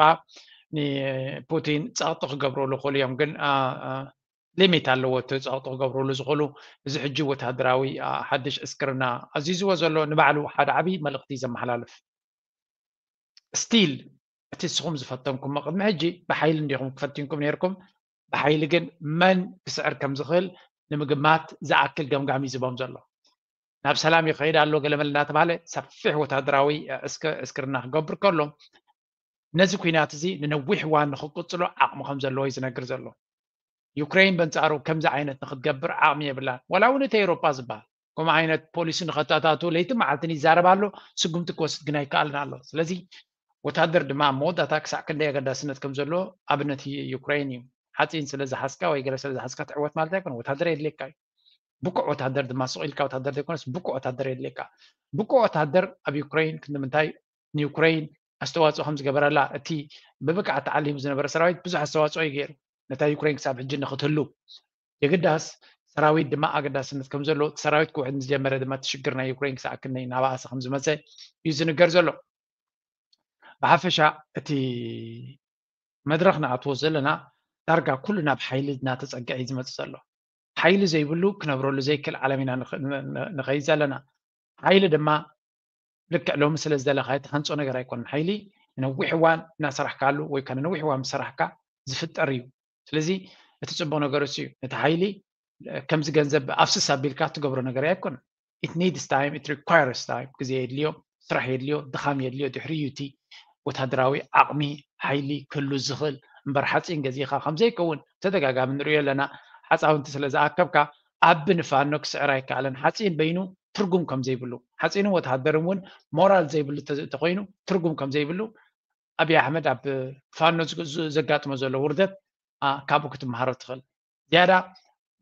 ንፑቲን ጸቕጢ ክገብርሉ ይኽእሉ እዮም፣ ግን ሊሚት ኣለዎ እቲ ጸቕጢ ክገብርሉ ዝኽእሉ። እዚ ሕጂ ወታደራዊ ሓድሽ ዕስክርና ኣዚዝዎ ዘሎ ንባዕሉ ሓደ ዓብዪ መልእኽቲ ዘመሓላልፍ። ስቲል እቲ ንስኹም ዝፈተንኩሞ ቅድሚ ሕጂ ብሓይሊ እንዲኹም ክፈቲንኩም ነይርኩም። ብሓይሊ ግን መን ክስዕር ከም ዝኽእል ንምግማት ዝኣክል ገምጋም እዩ ዝቦም ዘሎ። ናብ ሰላም ይኸይድ ኣሎ ገለመለ እናተባሃለ ሰፊሕ ወታደራዊ ዕስክርና ክገብር ከሎ ነዚ ኩናት እዚ ንነዊሕ እዋን ንክቅፅሎ ዓቕሚ ከም ዘለዎ እዩ ዝነግር ዘሎ። ዩክሬን በንፃሩ ከምዚ ዓይነት ንክትገብር ዓቕሚ የብላን። ዋላ እውን እቲ ኤውሮጳ ዝበሃል ከምኡ ዓይነት ፖሊሲ ንኸተኣታቱ ለይቲ መዓልትን ይዛረብ ኣሎ። ስጉምቲ ክወስድ ግን ኣይከኣልን ኣሎ። ስለዚ ወታደር ድማ መወዳእታ ክሳዕ ክንደይ ኣገዳስነት ከም ዘለዎ ኣብነት ዩክሬን እዩ። ሓፂን ስለ ዝሓዝካ ወይ ገለ ስለ ዝሓዝካ ትዕወት ማለት ኣይኮነ። ወታደር የድልየካ እዩ። ብቁዕ ወታደር ድማ ስቕ ኢልካ ወታደር ዘይኮነስ ብቁዕ ወታደር የድልየካ። ብቁዕ ወታደር ኣብ ዩክሬን ክንዲ ምንታይ ንዩክሬን ኣስተዋፅኦ ከም ዝገበረላ እቲ ብብቅዓት ተዓሊሙ ዝነበረ ሰራዊት ብዙሕ ኣስተዋፅኦ እዩ ገይሩ። ነታ ዩክሬን ክሳብ ሕጂ ንክትህሉ የግዳስ ሰራዊት ድማ ኣገዳስነት ከም ዘሎ እቲ ሰራዊት ክውሕድ ምስ ጀመረ ድማ እቲ ሽግር ናይ ዩክሬን ክሳዕ ክንደይ እናበኣሰ ከም ዝመፀ እዩ ዝንገር ዘሎ። ብሓፈሻ እቲ መድረኽ ንኣትዎ ዘለና ዳርጋ ኩሉ ናብ ሓይሊ እናተፀግዐ እዩ ዝመፅእ ዘሎ። ሓይሊ ዘይብሉ ክነብረሉ ዘይክእል ዓለም ኢና ንኸይድ ዘለና። ሓይሊ ድማ ልክዕ ሎሚ ስለ ዝደለኻዮ ትሃንፆ ነገር ኣይኮነን። ሓይሊ ንነዊሕ እዋን እናሰራሕካሉ ወይ ከዓ ንነዊሕ እዋን ምስ ሰራሕካ ዝፍጠር እዩ። ስለዚ እቲ ፅቡቕ ነገር እሱ እዩ። ነቲ ሓይሊ ከምዚ ገንዘብ ኣፍስስ ኣቢልካ ትገብሮ ነገር ኣይኮነን። It needs time, it requires time። ግዜ የድልዮ፣ ስራሕ የድልዮ፣ ድኻም የድልዮ። ድሕሪኡ እቲ ወታደራዊ ዓቕሚ ሓይሊ ክህሉ ዝኽእል እምበር ሓፂን ገዚእኻ ከም ዘይከውን ተደጋጋሚ ንሪኦ ኣለና። ሓፃውንቲ ስለ ዝኣከብካ ኣብ ንፋኖ ክስዕር ኣይከኣልን። ሓፂን በይኑ ትርጉም ከም ዘይብሉ፣ ሓፂንን ወተሃደርን እውን ሞራል ዘይብሉ ተኮይኑ ትርጉም ከም ዘይብሉ ኣብይ ኣሕመድ ኣብ ፋኖ ዘጋጥሞ ዘሎ ውርደት ካብኡ ክትመሃሮ ትኽእል። ዝያዳ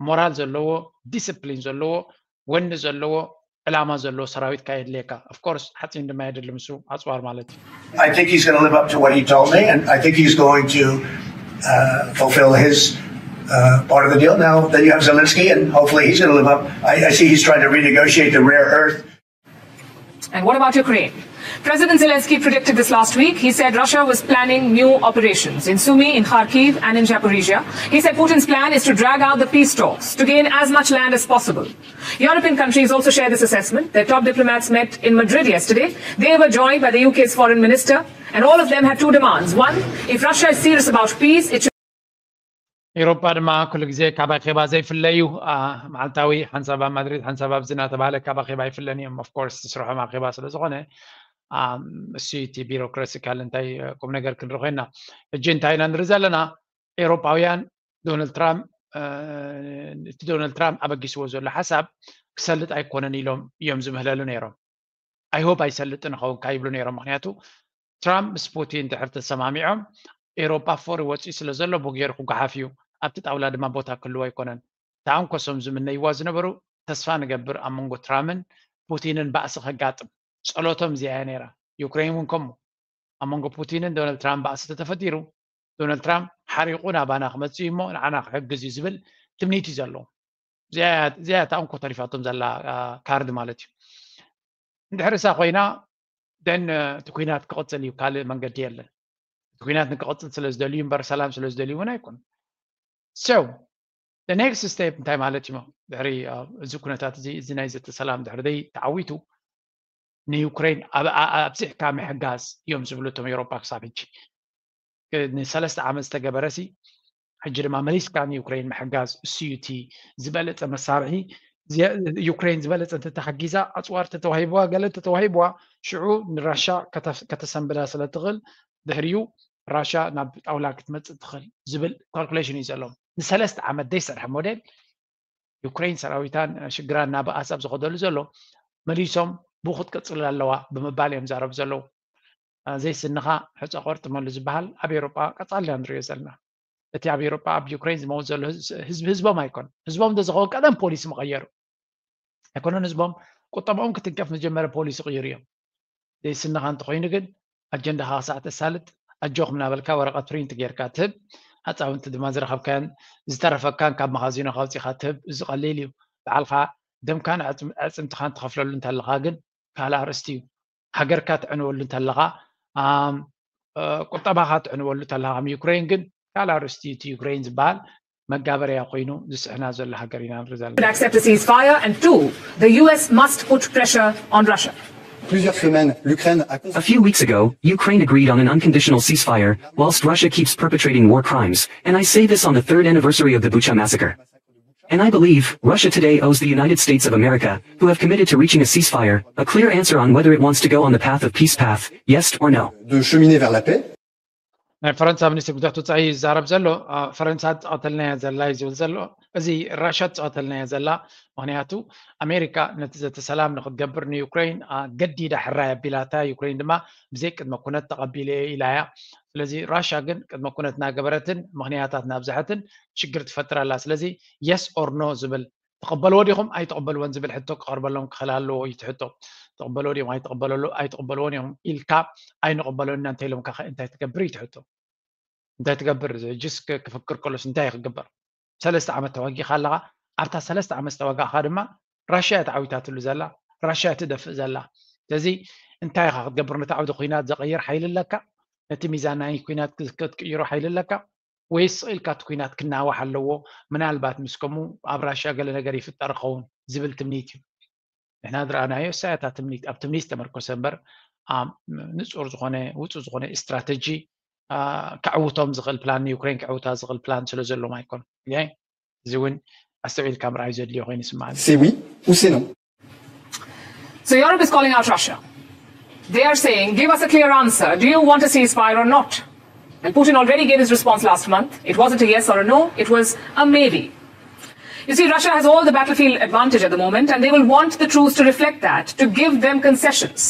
ሞራል ዘለዎ፣ ዲስፕሊን ዘለዎ፣ ወኒ ዘለዎ፣ ዕላማ ዘለዎ ሰራዊት ካየድልየካ። Of course ሓፂን ድማ የድሊ፣ ምስ ኣፅዋር ማለት እዩ። I think he's going to live up to what he told me, and I think he's going to uh, fulfill his uh, part of the deal. Now that you have Zelensky, and hopefully he's going to live up. I, I see he's trying to renegotiate the rare earth. And what about Ukraine? President Zelensky predicted this last week. He said Russia was planning new operations in Sumy, in Kharkiv, and in Zaporizhia. He said Putin's plan is to drag out the peace talks to gain as much land as possible. European countries also share this assessment. Their top diplomats met in Madrid yesterday. They were joined by the U K's foreign minister, and all of them had two demands. One, if Russia is serious about peace, it should ኤውሮጳ ድማ ኩሉ ግዜ ካብ ኣኼባ ዘይፍለ እዩ። መዓልታዊ ሓንሳብ ኣብ ማድሪድ ሓንሳብ ኣብዚ እናተባሃለ ካብ ኣኼባ ኣይፍለን እዮም። Of course ስርሖም ኣኼባ ስለ ዝኾነ እሱ እቲ ቢሮክራሲካል እንታይ ቁም ነገር ክንርኢ ኮይና። ሕጂ እንታይ ኢና ንርኢ ዘለና? ኤውሮጳውያን ዶናልድ ትራምፕ እቲ ዶናልድ ትራምፕ ኣበጊስዎ ዘሎ ሓሳብ ክሰልጥ ኣይኮነን ኢሎም እዮም ዝምህለሉ ነይሮም። I hope ኣይሰልጥን ይኸውን ካይብሉ ነይሮም። ምክንያቱ ትራምፕ ምስ ፑቲን ድሕር ተሰማሚዖም ኤውሮጳ ፎሪ ወፂኡ ስለ ዘሎ ብኡ ገይሩ ክጓሓፍ እዩ። ኣብቲ ጣውላ ድማ ቦታ ክህልዎ ኣይኮነን። ተኣንኮሶም ዝምነይዋ ዝነበሩ ተስፋ ንገብር ኣብ መንጎ ትራምን ፑቲንን ባእሲ ከጋጥም ጸሎቶም እዚኣ እያ ነይራ። ዩክሬን እውን ከምኡ ኣብ መንጎ ፑቲንን ዶናልድ ትራምፕ ባእሲ ተተፈጢሩ ዶናልድ ትራምፕ ሓሪቑ ናባና ክመፅእ እዩ እሞ ንዓና ክሕግዝ እዩ ዝብል ትምኒት እዩ ዘለዎም። እዚኣ እታ እንኮ ተሪፋቶም ዘላ ካርድ ማለት እዩ። እንድሕር እሳ ኮይና then እቲ ኩናት ክቕፅል እዩ፣ ካልእ መንገዲ የለን። እቲ ኩናት ንክቕፅል ስለ ዝደልዩ እምበር ሰላም ስለ ዝደልዩ እውን ኣይኮን። So the next step እንታይ ማለት እዩ? ድሕሪ እዚ ኩነታት እዚ፣ እዚ ናይ ዘተ ሰላም ድሕሪ ደይ ተዓዊቱ ንዩክሬን ኣብዚሕካ ምሕጋዝ እዮም ዝብሉ እቶም ኤውሮጳ ክሳብ ሕጂ። ንሰለስተ ዓመት ዝተገበረ ሲ ሕጂ ድማ መሊስካ ንዩክሬን ምሕጋዝ እሱ እዩ እቲ ዝበለፀ መሳርሒ። ዩክሬን ዝበለፀ እንተተሓጊዛ፣ ኣፅዋር ተተዋሂብዋ፣ ገለ ተተዋሂብዋ፣ ሽዑ ንራሻ ከተሰንብዳ ስለ ትኽእል፣ ድሕሪኡ ራሻ ናብ ጣውላ ክትመፅእ ትኽእል ዝብል ካልኩሌሽን እዩ ዘለዎም። ንሰለስተ ዓመት ዘይሰርሐ ሞዴል ዩክሬን ሰራዊታን ሽግራን እናበኣሰ ኣብ ዝኸደሉ ዘሎ፣ መሊሶም ብኡ ክትቅፅል ኣለዋ ብምባል እዮም ዛረቡ ዘለዉ። ዘይስንኻ ሕፀ ቆርጥመሉ ዝበሃል ኣብ ኤውሮጳ ቀፃልና ንሪኦ ዘለና። እቲ ኣብ ኤውሮጳ ኣብ ዩክሬን ዝመውት ዘሎ ህዝቢ ህዝቦም ኣይኮን። ህዝቦም እንተዝኸውን ቀደም ፖሊሲ ምቐየሩ ኣይኮነን። ህዝቦም ቁጠባኦም ክትንከፍ መጀመርያ ፖሊሲ ቅይሩ እዮም። ዘይስንኻ እንተኾይኑ ግን ኣጀንዳኻ ክሳዕ ተሳልጥ ኣጆኹም እናበልካ ወረቐት ፕሪንት ጌርካ ትህብ፣ ኣፃውንቲ ድማ ዝረኸብካን ዝተረፈካን ካብ መኻዚኖ ካውፂኻ ትህብ። እዚ ቀሊል እዩ። በዓልኻ ደምካን ኣዕፅምትኻን ትኸፍለሉ እንተለኻ ግን ካልእ ኣርእስቲ እዩ። ሃገርካ ትዕንወሉ እንተለኻ፣ ቁጠባኻ ትዕንወሉ እንተለኻ ከም ዩክሬን ግን ካልእ ኣርእስቲ እዩ። እቲ ዩክሬን ዝበሃል መጋበርያ ኮይኑ ዝስሕና ዘሎ ሃገር ኢና ንርኢ ዘለና። Accept a ceasefire, and two, the U S must put pressure on Russia. Plusieurs semaines, l'Ukraine a A few weeks ago, Ukraine agreed on an unconditional ceasefire, whilst Russia keeps perpetrating war crimes, and I say this on the third anniversary of the Bucha massacre. And I believe Russia today owes the United States of America, who have committed to reaching a ceasefire, a clear answer on whether it wants to go on the path of peace path, yes or no. De cheminer vers la paix. ናይ ፈረንሳ ሚኒስትር ጉዳያት ወፃኢ ይዛረብ ዘሎ። ፈረንሳ ትፃወተልና እያ ዘላ እዩ ዝብል ዘሎ። እዚ ራሻ ትፃወተልና እያ ዘላ። ምክንያቱ ኣሜሪካ ነቲ ዘተ ሰላም ንክትገብር ንዩክሬን ገዲዳ ሕራይ ኣቢላታ፣ ዩክሬን ድማ ብዘይ ቅድመ ኩነት ተቐቢለ እየ ኢላ እያ። ስለዚ ራሻ ግን ቅድመ ኩነት እናገበረትን ምክንያታት እናብዝሐትን ሽግር ትፈጥር ኣላ። ስለዚ yes or no ዝብል ትቐበልዎ ዲኹም ኣይትቐበልዎን ዝብል ሕቶ ክቐርበሎም ክኽእል ኣለዎ እዩ እቲ ሕቶ። ትቕበልዎ ዲኹም ኣይትቕበልዎን እዮም ኢልካ ኣይንቕበሎን ኢና እንተኢሎምካ እንታይ ትገብር እዩ እቲ ሕቶ። እንታይ ትገብር? ጅስ ክፍክር ከሎስ እንታይ ክግበር? ሰለስተ ዓመት ተዋጊኻ ኣለኻ። ኣብታ ሰለስተ ዓመት ዝተዋጋእኻ ድማ ራሽያ እያ ተዓዊታትሉ ዘላ፣ ራሽያ እያ ትደፍእ ዘላ። ስለዚ እንታይ ኢኻ ክትገብር? ነቲ ዓውዲ ኩናት ዘቐይር ሓይሊ ኣለካ? ነቲ ሚዛን ናይ ኩናት ክትቅይሮ ሓይሊ ኣለካ? ወይስ ስቕ ኢልካ እቲ ኩናት ክናዋሕ ኣለዎ? ምናልባት ምስ ከምኡ ኣብ ራሽያ ገለ ነገር ይፍጠር ይኸውን ዝብል ትምኒት እዩ። ንሕና ዝረኣናዮ እሳ እታ ትምኒት ኣብ ትምኒት ዝተመርኮሰ እምበር ንፁር ዝኾነ ውፁ ዝኾነ ስትራተጂ ከዕውቶም ዝኽእል ፕላን ንዩክሬን ከዕውታ ዝኽእል ፕላን ስለ ዘለዎም ኣይኮኑን። እዚ እውን ኣስተውዒልካ ምርኣይ ዘድልዮ ኮይኑ ይስምዓኒ። C'est oui ou c'est non. So Europe is calling out Russia. They are saying, give us a clear answer. Do you want a ceasefire or not? And Putin already gave his response last month. It wasn't a yes or a no, it was a maybe. You see, Russia has all the battlefield advantage at the moment, and they will want the truce to reflect that, to give them concessions.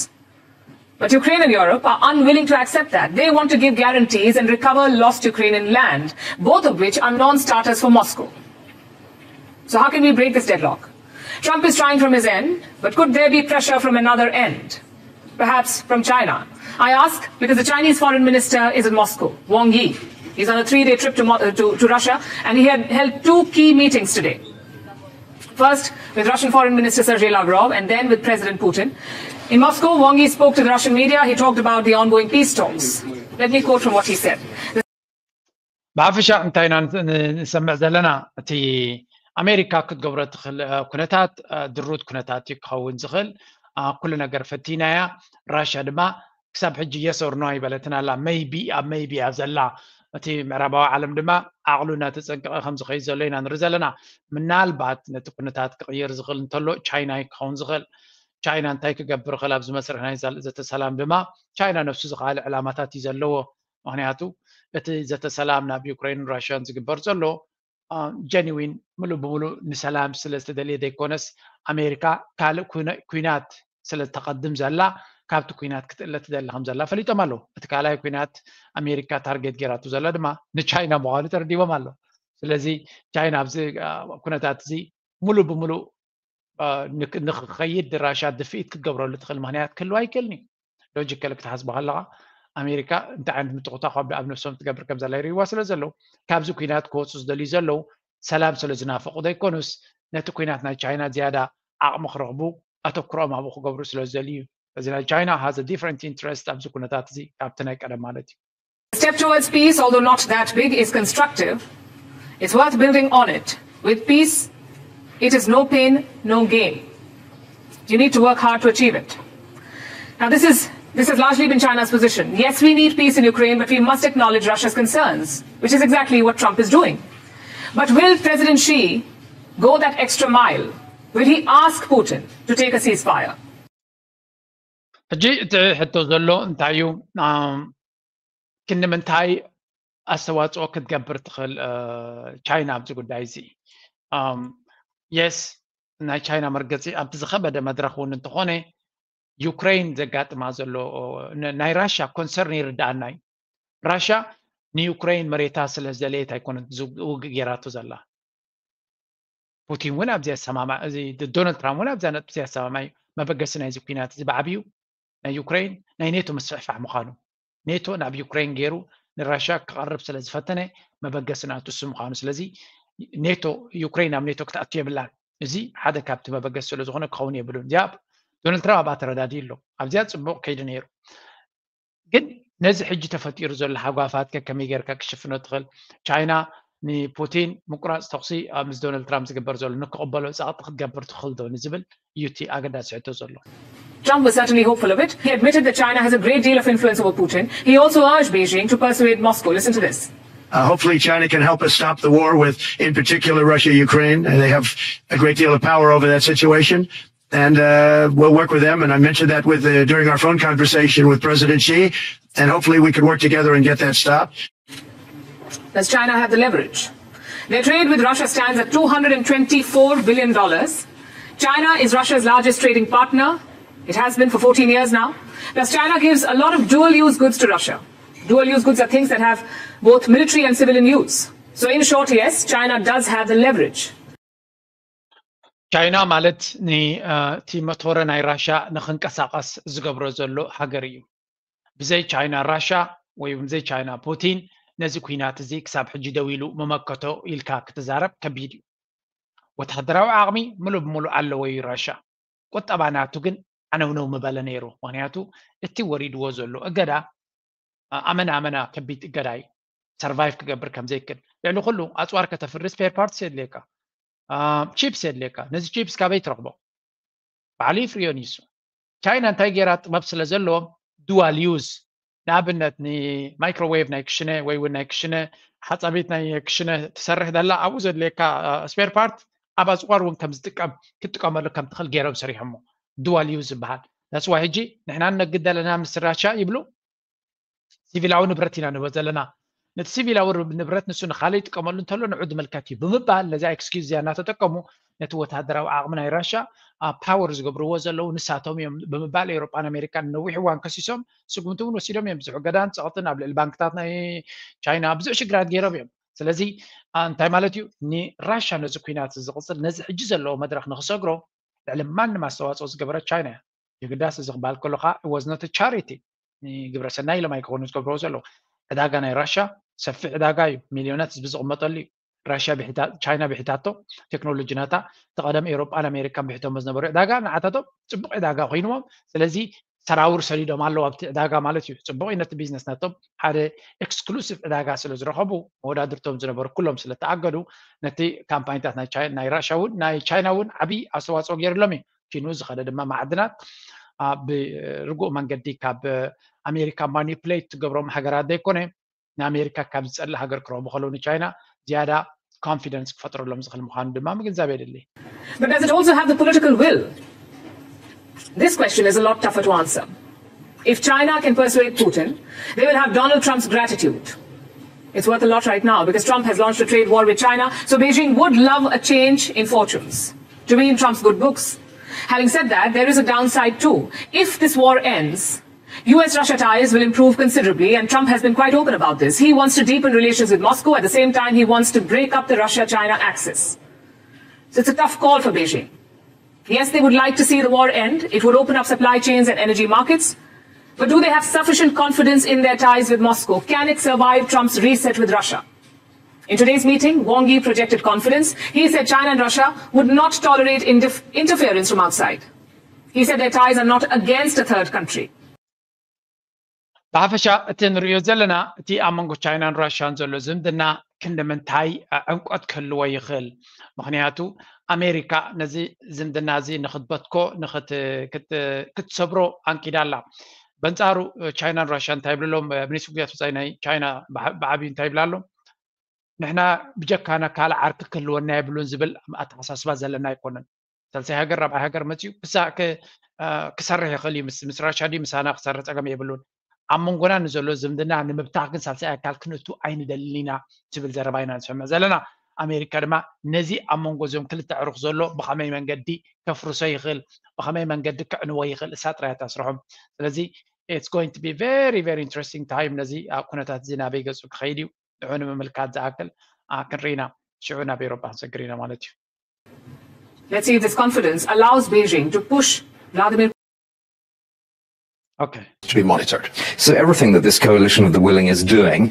But Ukraine and Europe are unwilling to accept that. They want to give guarantees and recover lost Ukrainian land, both of which are non starters for Moscow. So, how can we break this deadlock? Trump is trying from his end, but could there be pressure from another end? Perhaps from China. I ask because the Chinese foreign minister is in Moscow, Wang Yi. He's on a three day trip to, to, to Russia, and he had held two key meetings today. First, with Russian Foreign Minister Sergei Lavrov, and then with President Putin. In Moscow, Wang Yi spoke to the Russian media. He talked about the ongoing peace talks. Let me quote from what he said. ብሓፈሻ እንታይ ኢና ንሰምዕ ዘለና? እቲ ኣሜሪካ ክትገብሮ ትኽእል ኩነታት ድሩት ኩነታት እዩ ክኸውን ዝኽእል። ኩሉ ነገር ፈቲናያ። ራሽያ ድማ ክሳብ ሕጂ yes or no ኣይበለትን ኣላ። maybe ኣብ maybe እያ ዘላ። እቲ ምዕራባዊ ዓለም ድማ ዓቕሉ እናተፀንቀቐ ከም ዝኸይድ ዘሎ ኢና ንርኢ ዘለና። ምናልባት ነቲ ኩነታት ክቕይር ዝኽእል እንተሎ ቻይና እዩ ክኸውን ዝኽእል። ቻይና እንታይ ክገብር ይኽእል ኣብዚ መስርሕ ናይ ዘተ ሰላም ድማ ቻይና ነብሱ ዝኸኣለ ዕላማታት እዩ ዘለዎ። ምክንያቱ እቲ ዘተ ሰላም ናብ ዩክሬንን ራሽያን ዝግበር ዘሎ genuine ምሉእ ብምሉእ ንሰላም ስለ ዝተደልየ ዘይኮነስ ኣሜሪካ ካልእ ኩናት ስለ ተቐድም ዘላ ካብቲ ኩናት ክትእለ ትደሊ ከም ዘላ ፈሊጦም ኣለዉ። እቲ ካልኣይ ኩናት ኣሜሪካ ታርጌት ጌራቱ ዘላ ድማ ንቻይና ምዃኑ ተረዲቦም ኣለዉ። ስለዚ ቻይና ኣብዚ ኩነታት እዚ ሙሉእ ብሙሉእ ንክኸይድ ራሻ ድፍኢት ክትገብረሉ ትኽእል ምክንያት ክህልዋ ኣይክእልን እዩ። ሎጂካሊ ክትሓስቦ ከለኻ ኣሜሪካ እንታይ ዓይነት ምትኹታኽ ኣብ ነብሶም ትገብር ከም ዘላ ይርእይዋ ስለ ዘለዉ ካብዚ ኩናት ክወፁ ዝደልዩ ዘለዉ ሰላም ስለ ዝናፈቑ ዘይኮኑስ ነቲ ኩናት ናይ ቻይና ዝያዳ ዓቕሚ ክረኽቡ ኣተኩሮኦም ኣብኡ ክገብሩ ስለ ዝደልዩ እዩ። እዚ ናይ ቻይና has a different interest ኣብዚ ኩነታት እዚ ካብቲ ናይ ቀደም ማለት እዩ። Step towards peace, although not that big, is constructive. It's worth building on it. With peace, it is no pain, no gain. You need to work hard to achieve it. Now, this is this has largely been China's position. Yes, we need peace in Ukraine, but we must acknowledge Russia's concerns, which is exactly what Trump is doing. But will President Xi go that extra mile? Will he ask Putin to take a ceasefire? ሕጂ እቲ ሕቶ ዘሎ እንታይ እዩ? ክንዲ ምንታይ ኣስተዋፅኦ ክትገብር ትኽእል ቻይና ኣብዚ ጉዳይ እዚ? የስ፣ ናይ ቻይና መርገፂ ኣብቲ ዝኸበደ መድረክ እውን እንተኾነ ዩክሬን ዘጋጥማ ዘሎ ናይ ራሻ ኮንሰርን ይርዳኣና እዩ። ራሻ ንዩክሬን መሬታ ስለ ዝደለየት ኣይኮነት ውግእ ገይራቶ ዘላ። ፑቲን እውን ኣብዚ ኣሰማማዕ እዚ ዶናልድ ትራምፕ እውን ኣብዛ ነጥቢ እዚ ኣሰማማዕ እዩ። መበገሲ ናይዚ ኩናት እዚ ብዓብዩ ናይ ዩክሬን ናይ ኔቶ ምስፍሕፋሕ ምዃኑ፣ ኔቶ ናብ ዩክሬን ገይሩ ንራሽያ ክቐርብ ስለ ዝፈተነ መበገሲ ናቱ እሱ ምዃኑ። ስለዚ ኔቶ፣ ዩክሬን ናብ ኔቶ ክትኣቱ የብላን። እዚ ሓደ ካብቲ መበገሲ ስለ ዝኾነ ክኸውን የብሉን። እዚኣ ዶናልድ ትራምፕ ኣብኣ ተረዳድኡ ኣሎ። ኣብዚኣ ፅቡቕ ከይዱ ነይሩ። ግን ነዚ ሕጂ ተፈጢሩ ዘሎ ሃጓፋት ከከመይ ጌርካ ክሽፍኖ ትኽእል? ቻይና ንፑቲን ምቁራፅ ተኹሲ ኣብ ምስ ዶናልድ ትራምፕ ዝግበር ዘሎ ንክቕበሎ ፃቕጢ ክትገብር ትኽእል ዶ ንዝብል እዩ እቲ ኣገዳሲ ሕቶ ዘሎ። Trump was certainly hopeful of it. He admitted that China has a great deal of influence over Putin. He also urged Beijing to persuade Moscow. Listen to this. Uh, hopefully, China can help us stop the war with, in particular, Russia, Ukraine. They have a great deal of power over that situation. And uh, we'll work with them. And I mentioned that with uh, during our phone conversation with President Xi. And hopefully, we can work together and get that stopped. Does China have the leverage? Their trade with Russia stands at two hundred and twenty-four billion dollars. China is Russia's largest trading partner. It has been for fourteen years now. Plus, China gives a lot of dual use goods to Russia. Dual use goods are things that have both military and civilian use. So, in short, yes, China does have the leverage. ቻይና ማለት ን- እ፣ እቲ መቶረ ናይ ራሻ ንክንቀሳቀስ ዝገብሮ ዘሎ ሃገር እዩ። ብዘይ ቻይና ራሻ ወይ ብዘይ ቻይና ፑቲን ነዚ ኩናት እዚ ክሳብ ሕጂ ደው ኢሉ መመከቶ ኢልካ ክትዛረብ ከቢድ እዩ። ወታደራዊ ዓቕሚ ምሉእ ብምሉእ ኣለዎ እዩ ራሻ። ቁጠባ ናቱ ግን ዓነውነው ምበለ ነይሩ። ምክንያቱ እቲ ወሪድዎ ዘሎ እገዳ ኣመና ኣመና ከቢድ እገዳ እዩ። ሰርቫይቭ ክገብር ከም ዘይክእል ልዕሊ ኩሉ ኣፅዋር ከተፍሪ ስፔር ፓርትስ የድልየካ፣ ቺፕስ የድልየካ። ነዚ ቺፕስ ካበይ ትረኽቦ? ባዕሉ ይፍርዮ ንሱ። ቻይና እንታይ ገይራ ጥበብ ስለ ዘለዎም ዱዋል ዩዝ፣ ንኣብነት ንማይክሮዌቭ ናይ ክሽነ ወይ እውን ናይ ክሽነ ሓፃቢት ናይ ክሽነ ትሰርሕ ዘላ ኣብኡ ዘድልየካ ስፔር ፓርት ኣብ ኣፅዋር እውን ከም ዝጥቀም ክትጥቀመሉ ከም ትኽእል ገይሮም ሰሪሖሞ። ዱዋል ዩዝ ዝበሃል that's why ሕጂ ንሕና ነግድ ኣለና ምስ ራሻ ይብሉ። ሲቪላዊ ንብረት ኢና ንበ ዘለና። ነቲ ሲቪላዊ ንብረት ንሱ ንካለ ይጥቀመሉ እንተሎ ንዑ ዝምልከት እዩ ብምባል ነዚ ኤክስኪዩዝ እዚኣ እናተጠቀሙ ነቲ ወታደራዊ ዓቕሚ ናይ ራሻ ኣብ ፓወር ዝገብርዎ ዘለዉ ንሳቶም እዮም ብምባል ኤውሮጳን ኣሜሪካን ነዊሕ እዋን ከሲሶም ስጉምቲ እውን ወሲዶም እዮም። ብዙሕ ገዳን ፀቕጥን ኣብ ልዕሊ ባንክታት ናይ ቻይና ብዙሕ ሽግራት ገይሮም እዮም። ስለዚ እንታይ ማለት እዩ? ንራሻ ነዚ ኩናት ዝቕፅል ነዚ ሕጂ ዘለዎ መድረክ ንክሰግሮ ልዕሊ ማንም ኣስተዋፅኦ ዝገበረት ቻይና እያ። የግዳስ እዚ ክበሃል ከሎ ከዓ was not charity፣ ግብረ ሰናይ ኢሎም ኣይኮኑ ዝገብርዎ ዘለዉ። ዕዳጋ ናይ ራሻ ሰፊሕ ዕዳጋ እዩ፣ ሚልዮናት ህዝቢ ዝቕመጠሉ እዩ። ራሻ ቻይና ብሒታቶ ቴክኖሎጂ ናታ እቲ ቀደም ኤውሮጳን ኣሜሪካን ብሒቶሞ ዝነበሩ ዕዳጋ ንዓታቶም ፅቡቕ ዕዳጋ ኮይንዎም። ስለዚ ሰራውር ሰዲዶም ኣለዉ ኣብቲ ዕዳጋ ማለት እዩ። ፅቡቕ እዩ ነቲ ቢዝነስ ናቶም ሓደ ኤክስክሉሲቭ ዕዳጋ ስለ ዝረኸቡ መወዳድርቶም ዝነበሩ ኩሎም ስለተኣገዱ ነቲ ካምፓኒታት ናይ ራሻ እውን ናይ ቻይና እውን ዓብዪ ኣስተዋፅኦ ገይሩሎም እዩ። ኪኑ ዝኸደ ድማ ማዕድናት ብርጉእ መንገዲ ካብ ኣሜሪካ ማኒፕሌት ትገብሮም ሃገራት ዘይኮነ ንኣሜሪካ ካብ ዝፀልእ ሃገር ክረኽቡ ከለዉ ንቻይና ዝያዳ ኮንፊደንስ ክፈጥረሎም ዝኽእል ምዃኑ ድማ ምግንዛብ የድሊ። But does it also have the political will? This question is a lot tougher to answer. If China can persuade Putin, they will have Donald Trump's gratitude. It's worth a lot right now because Trump has launched a trade war with China, so Beijing would love a change in fortunes to be in Trump's good books. Having said that, there is a downside too. If this war ends, U S Russia ties will improve considerably, and Trump has been quite open about this. He wants to deepen relations with Moscow. At the same time, he wants to break up the Russia China axis. So it's a tough call for Beijing. Yes, they would like to see the war end. It would open up supply chains and energy markets. But do they have sufficient confidence in their ties with Moscow? Can it survive Trump's reset with Russia? In today's meeting, Wang Yi projected confidence. He said China and Russia would not tolerate interference from outside. He said their ties are not against a third country. ብሓፈሻ እቲ ንሪኦ ዘለና እቲ ኣብ መንጎ ቻይናን ራሽያን ዘሎ ዝምድና ክንዲ ምንታይ ዕምቆት ክህልዎ ይኽእል? ምክንያቱ ኣሜሪካ ነዚ ዝምድና እዚ ንክትበትኮ ክትሰብሮ ኣንኪዳ ኣላ። በንፃሩ ቻይናን ራሽያን እንታይ ይብልሎም? ሚኒስትሪ ጉዳያት ወፃኢ ናይ ቻይና ብዓብዩ እንታይ ይብላ ኣሎ? ንሕና ብጀካና ካልእ ዓርኪ ክህልወና የብሉን ዝብል ኣተሓሳስባ ዘለና ኣይኮነን። ሳልሳይ ሃገር ራብዓይ ሃገር መፅኡ ክሳዕ ክሰርሕ ይኽእል እዩ። ምስ ራሻ ድዩ ምሳና ክሰርሕ ፀገም የብሉን። ኣብ መንጎና ንዘሎ ዝምድና ንምብታኽ ግን ሳልሳይ ኣካል ክንእቱ ኣይንደልን ኢና ዝብል ዘረባ ኢና ንሰምዕ ዘለና። ኣሜሪካ ድማ ነዚ ኣብ መንጎ እዞም ክልተ ዕሩኽ ዘሎ ብኸመይ መንገዲ ከፍርሶ ይኽእል፣ ብኸመይ መንገዲ ክዕንዎ ይኽእል እሳ ጥራይ እያ ስርሖም። ስለዚ it's going to be very very interesting time ነዚ ኣብ ኩነታት እዚ ናበይ ገፁ ክኸይድ እዩ ንዑ ንምምልካት ዝኣክል ክንርኢ ኢና። ሽዑ ናብ ኤውሮጳ ክንሰግር ኢና ማለት እዩ። Let's see if this confidence allows Beijing to push Vladimir Okay. to be monitored. So everything that this coalition of the willing is doing,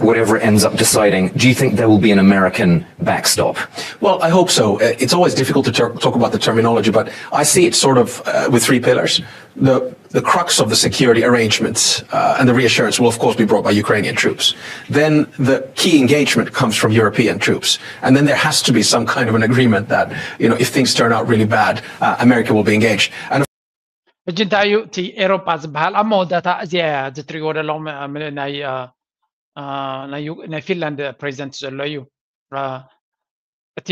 whatever it ends up deciding, do you think there will be an American backstop? Well, I hope so. Uh, It's always difficult to ter- talk about the terminology, but I see it sort of uh, with three pillars. The the crux of the security arrangements uh, and the reassurance will, of course, be brought by Ukrainian troops. Then the key engagement comes from European troops. And then there has to be some kind of an agreement that, you know, if things turn out really bad, uh, America will be engaged. And ሕጂ እንታይ እዩ እቲ ኤሮጳ ዝበሃል ኣብ መወዳእታ እዚኣ እያ እዚ ትሪእዎ ዘለኹም ናይ ናይ ፊንላንድ ፕሬዚደንት ዘሎ እዩ። እቲ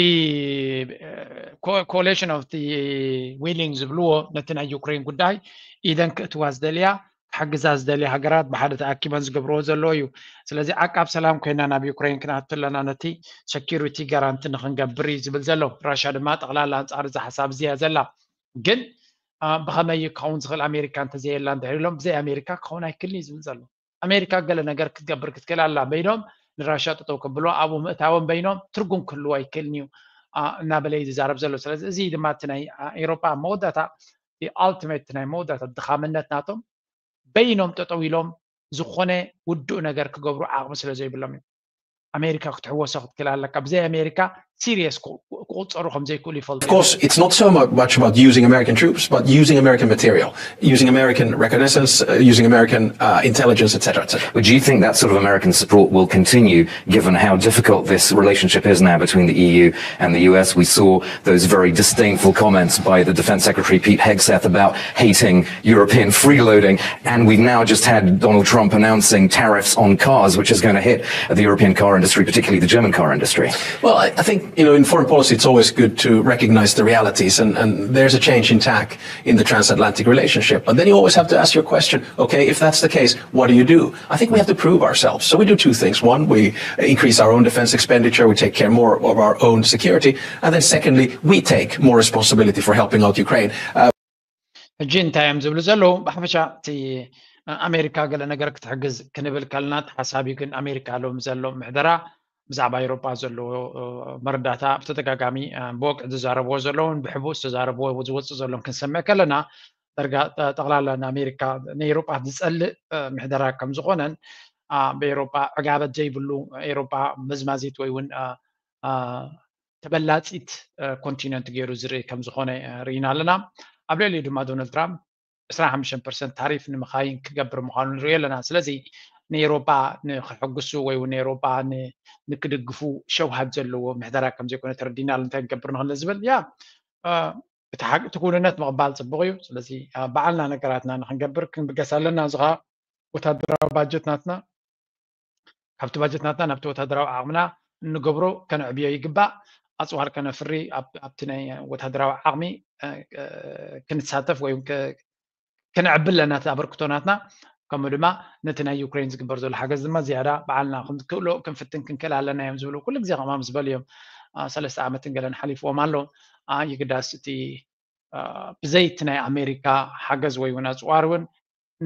coalition of the willing ዝብልዎ ነቲ ናይ ዩክሬን ጉዳይ ኢደን ክእትዋ ዝደልያ ክሕግዛ ዝደልያ ሃገራት ብሓደ ተኣኪበን ዝገብርዎ ዘለዎ እዩ። ስለዚ ዓቃብ ሰላም ኮይና ናብ ዩክሬን ክንኣቱ ኣለና ነቲ security guarantee ንክንገብር እዩ ዝብል ዘሎ። ራሻ ድማ ጠቕላላ ኣንፃር እዚ ሓሳብ እዚያ ዘላ ግን ብኸመይ ክኸውን ዝኽእል ኣሜሪካ እንተዘየላ እንድሕር ኢሎም ብዘይ ኣሜሪካ ክኸውን ኣይክልን እዩ ዝብል ዘሎ። ኣሜሪካ ገለ ነገር ክትገብር ክትክእል ኣላ በይኖም ንራሻ ጠጠው ከብሎ ኣብኡ ምእታዎም በይኖም ትርጉም ክህልዎ ኣይክእልን እዩ እናበለ እዩ ዝዛረብ ዘሎ። ስለዚ እዚ ድማ እቲ ናይ ኤሮፓ መወዳእታ ultimate ናይ መወዳእታ ድኻምነት ናቶም በይኖም ጠጠው ኢሎም ዝኾነ ውዱእ ነገር ክገብሩ ዓቕሚ ስለ ዘይብሎም እዩ። ኣሜሪካ ክትሕወሶ ክትክእል ኣለካ። ብዘይ ኣሜሪካ serious ክቁፀሩ ከም ዘይክእሉ ይፈልጡ። Of course, it's not so much about using American troops, but using American material, using American reconnaissance, uh, using American uh, intelligence, et cetera, et cetera. But do you think that sort of American support will continue, given how difficult this relationship is now between the E U and the U S? We saw those very disdainful comments by the Defense Secretary Pete Hegseth about hating European freeloading, and we've now just had Donald Trump announcing tariffs on cars, which is going to hit the European car industry, particularly the German car industry. Well, I, I think, you know, in foreign policy, it's always good to recognize the realities, and, and there's a change in tack in the transatlantic relationship. But then you always have to ask your question, okay, if that's the case, what do you do? I think we have to prove ourselves. So we do two things. One, we increase our own defense expenditure, we take care more of our own security, and then secondly, we take more responsibility for helping out Ukraine. Uh, ሕጂ እንታይ እዮም ዝብሉ ዘለዉ? ብሓፈሻ እቲ ኣሜሪካ ገለ ነገር ክትሕግዝ ክንብል ከለና እቲ ሓሳብ እዩ። ግን ኣሜሪካ ሎም ዘሎ ምሕደራ ብዛዕባ ኤሮጳ ዘለዎ መረዳታ ብተደጋጋሚ ብወግዒ ዝዛረብዎ ዘለውን ብሕቡእ ዝተዛረብዎ ዝወፅእ ዘሎን ክንሰምዕ ከለና ዳርጋ ጠቕላላ ንኣሜሪካ ንኤሮጳ ዝፀልእ ምሕደራ ከም ዝኾነን ብኤሮጳ ዕጋበት ዘይብሉ ኤሮጳ መዝማዚት ወይ እውን ተበላፂት ኮንቲነንት ገይሩ ዝርኢ ከም ዝኾነ ርኢና ኣለና። ኣብ ልዕሊኡ ድማ ዶናልድ ትራምፕ ዕስራን ሓሙሽተን ፐርሰንት ታሪፍ ንምኻይን ክገብር ምዃኑ ንሪኦ ኣለና። ስለዚ ንኤሮጳ ንክሕጉሱ ወይ እውን ንኤሮጳ ንክድግፉ ሸውሃት ዘለዎ ምሕደራ ከም ዘይኮነ ተረዲና ኣሎ። እንታይ ንገብር ንኽእል ዝብል ያ እቲ ሓቂ እቲ ክውንነት ምቕባል ፅቡቕ እዩ። ስለዚ በዓልና ነገራትና ንክንገብር ክንብገስ ኣለና። እዚ ከዓ ወታደራዊ ባጀት ናትና ካብቲ ባጀት ናትና ናብቲ ወታደራዊ ዓቕምና እንገብሮ ከነዕብዮ ይግባእ። ኣፅዋር ከነፍሪ ኣብቲ ናይ ወታደራዊ ዓቕሚ ክንሳተፍ ወይ ከነዕቢ ኣለና እቲ ኣበርክቶ ናትና። ከምኡ ድማ ነቲ ናይ ዩክሬን ዝግበር ዘሎ ሓገዝ ድማ ዝያዳ ባዕልና ክንክእሎ ክንፍትን ክንክእል ኣለና እዮም ዝብሉ ኩሉ ግዜ ከምኣ ምስ በሉ እዮም። ሰለስተ ዓመትን ገለን ሓሊፍዎም ኣሎ። ይግዳስ እቲ ብዘይ እቲ ናይ ኣሜሪካ ሓገዝ ወይ እውን ኣፅዋር እውን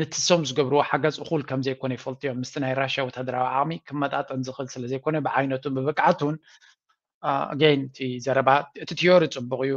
ነቲ ሶም ዝገብርዎ ሓገዝ እኹል ከም ዘይኮነ ይፈልጡ እዮም። ምስቲ ናይ ራሽያ ወታደራዊ ዓቕሚ ክመጣጠን ዝኽእል ስለ ዘይኮነ ብዓይነቱን ብብቅዓቱን ኣገይን እቲ ዘረባ እቲ ቲዮሪ ፅቡቕ እዩ።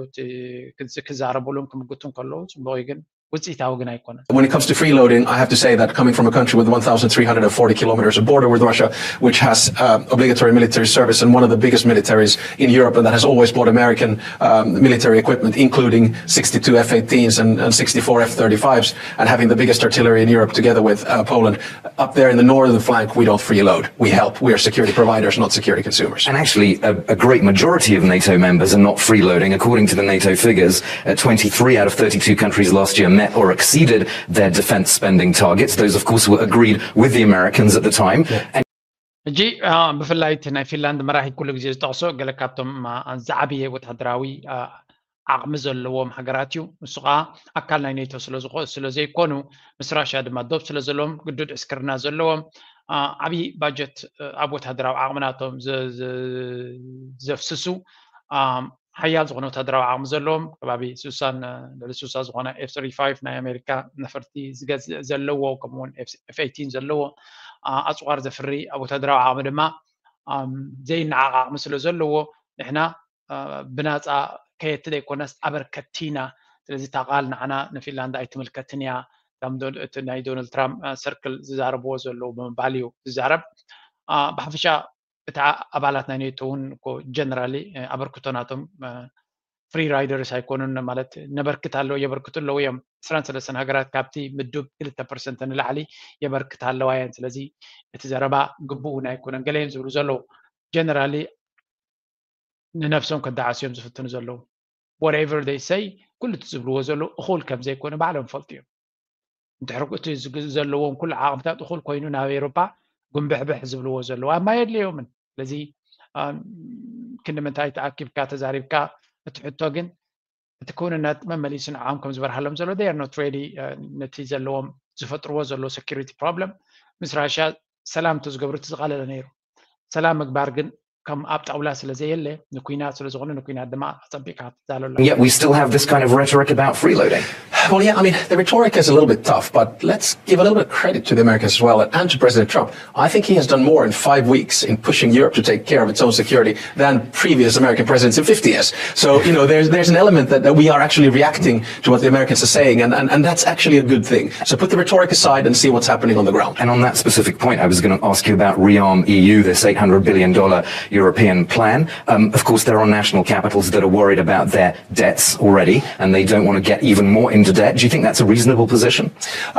ክዛረቡሉን ክምግቱን ከለዉ ፅቡቕ እዩ። ግን ውፅኢታዊ ግን ኣይኮነን። When it comes to freeloading, I have to say that coming from a country with one thousand three hundred forty kilometers of border with Russia, which has uh, obligatory military service and one of the biggest militaries in Europe, and that has always bought American um, military equipment, including sixty-two F eighteens and, and sixty-four F thirty-fives, and having the biggest artillery in Europe together with uh, Poland, up there in the northern flank, we don't freeload. We help. We are security providers, not security consumers. And actually, a, a great majority of NATO members are not freeloading. According to the NATO figures, uh, twenty-three out of thirty-two countries last year met or exceeded their defense spending targets. Those, of course, were agreed with the Americans at the time. And ሕጂ ብፍላይ እቲ ናይ ፊንላንድ መራሒ ኩሉ ግዜ ዝጠቕሶ ገለ ካብቶም ዝዓበየ ወታደራዊ ዓቕሚ ዘለዎም ሃገራት እዩ። ንሱ ከዓ ኣካል ናይ ኔቶ ስለዝኾ ስለ ዘይኮኑ፣ ምስ ራሽያ ድማ ዶብ ስለ ዘለዎም፣ ግዱድ ዕስክርና ዘለዎም፣ ዓብዪ ባጀት ኣብ ወታደራዊ ዓቕሚ ናቶም ዘፍስሱ፣ ሓያል ዝኾነ ወታደራዊ ዓቕሚ ዘለዎም፣ ከባቢ ስሳን ልዕሊ ስሳ ዝኾነ ኤፍ ትሪ ፋይቭ ናይ ኣሜሪካ ነፈርቲ ዝገዝእ ዘለዎ፣ ከምኡውን ኤፍ ኤይቲን ዘለዎ፣ ኣፅዋር ዘፍሪ፣ ኣብ ወታደራዊ ዓቕሚ ድማ ዘይነዓቕ ዓቕሚ ስለ ዘለዎ፣ ንሕና ብናፃ ከየቲ ዘይኮነስ ኣበርከቲና። ስለዚ እታ ቃል ንዓና ንፊንላንድ ኣይትምልከትን እያ፣ እቲ ናይ ዶናልድ ትራምፕ ሰርክል ዝዛረብዎ ዘለዉ ብምባል እዩ ዝዛረብ። ብሓፈሻ እቲ ኣባላት ናይ ኔቶ እውን ጀነራሊ ኣበርክቶ ናቶም ፍሪ ራይደርስ ኣይኮኑን። ማለት ነበርክት ኣለዉ፣ የበርክቱ ኣለዉ እዮም። ዕስራን ሰለስተን ሃገራት ካብቲ ምዱብ ክልተ ፐርሰንት ንላዕሊ የበርክት ኣለዋ እየን። ስለዚ እቲ ዘረባ ግቡእ እውን ኣይኮነን። ገለ እዮም ዝብሉ ዘለዉ ጀነራሊ ንነብሶም ከዳዓስዮም ዝፍትኑ ዘለዉ። Whatever they say፣ ኩሉ እቲ ዝብልዎ ዘለዉ እኹል ከም ዘይኮነ ባዕሎም ይፈልጡ እዮም። እንድሕር እቲ ዘለዎም ኩሉ ዓቕምታት እኹል ኮይኑ ናብ ኤውሮጳ ጉንብሕብሕ ዝብልዎ ዘለዉ ኣማ የድልዮምን። ስለዚ ክንዲ ምንታይ ተኣኪብካ ተዛሪብካ፣ እቲ ሕቶ ግን እቲ ክውንነት መመሊሱ ንዓም ከም ዝበርሃሎም ዘሎ they are not ready። ነቲ ዘለዎም ዝፈጥርዎ ዘሎ security problem ምስ ራሽያ ሰላም እንተዝገብሩ እቲ ዝቐለለ ነይሩ። ሰላም ምግባር ግን ከም ኣብ ጣውላ ስለ ዘየለ ንኩናት ስለ ዝኾነ ንኩናት ድማ ኣጸቢቕካ ትዛለሎ። Yet we still have this kind of rhetoric about freeloading. Well, yeah, I mean, the rhetoric is a little bit tough, but let's give a little bit of credit to the Americans as well and to President Trump. I think he has done more in five weeks in pushing Europe to take care of its own security than previous American presidents in fifty years. So, you know, there's, there's an element that, that we are actually reacting to what the Americans are saying, and, and, and that's actually a good thing. So put the rhetoric aside and see what's happening on the ground. And on that specific point, I was going to ask you about Rearm E U, this eight hundred billion dollar European plan. Um, of course, there are national capitals that are worried about their debts already, and they don't want to get even more into debt. Do you think that's a reasonable position?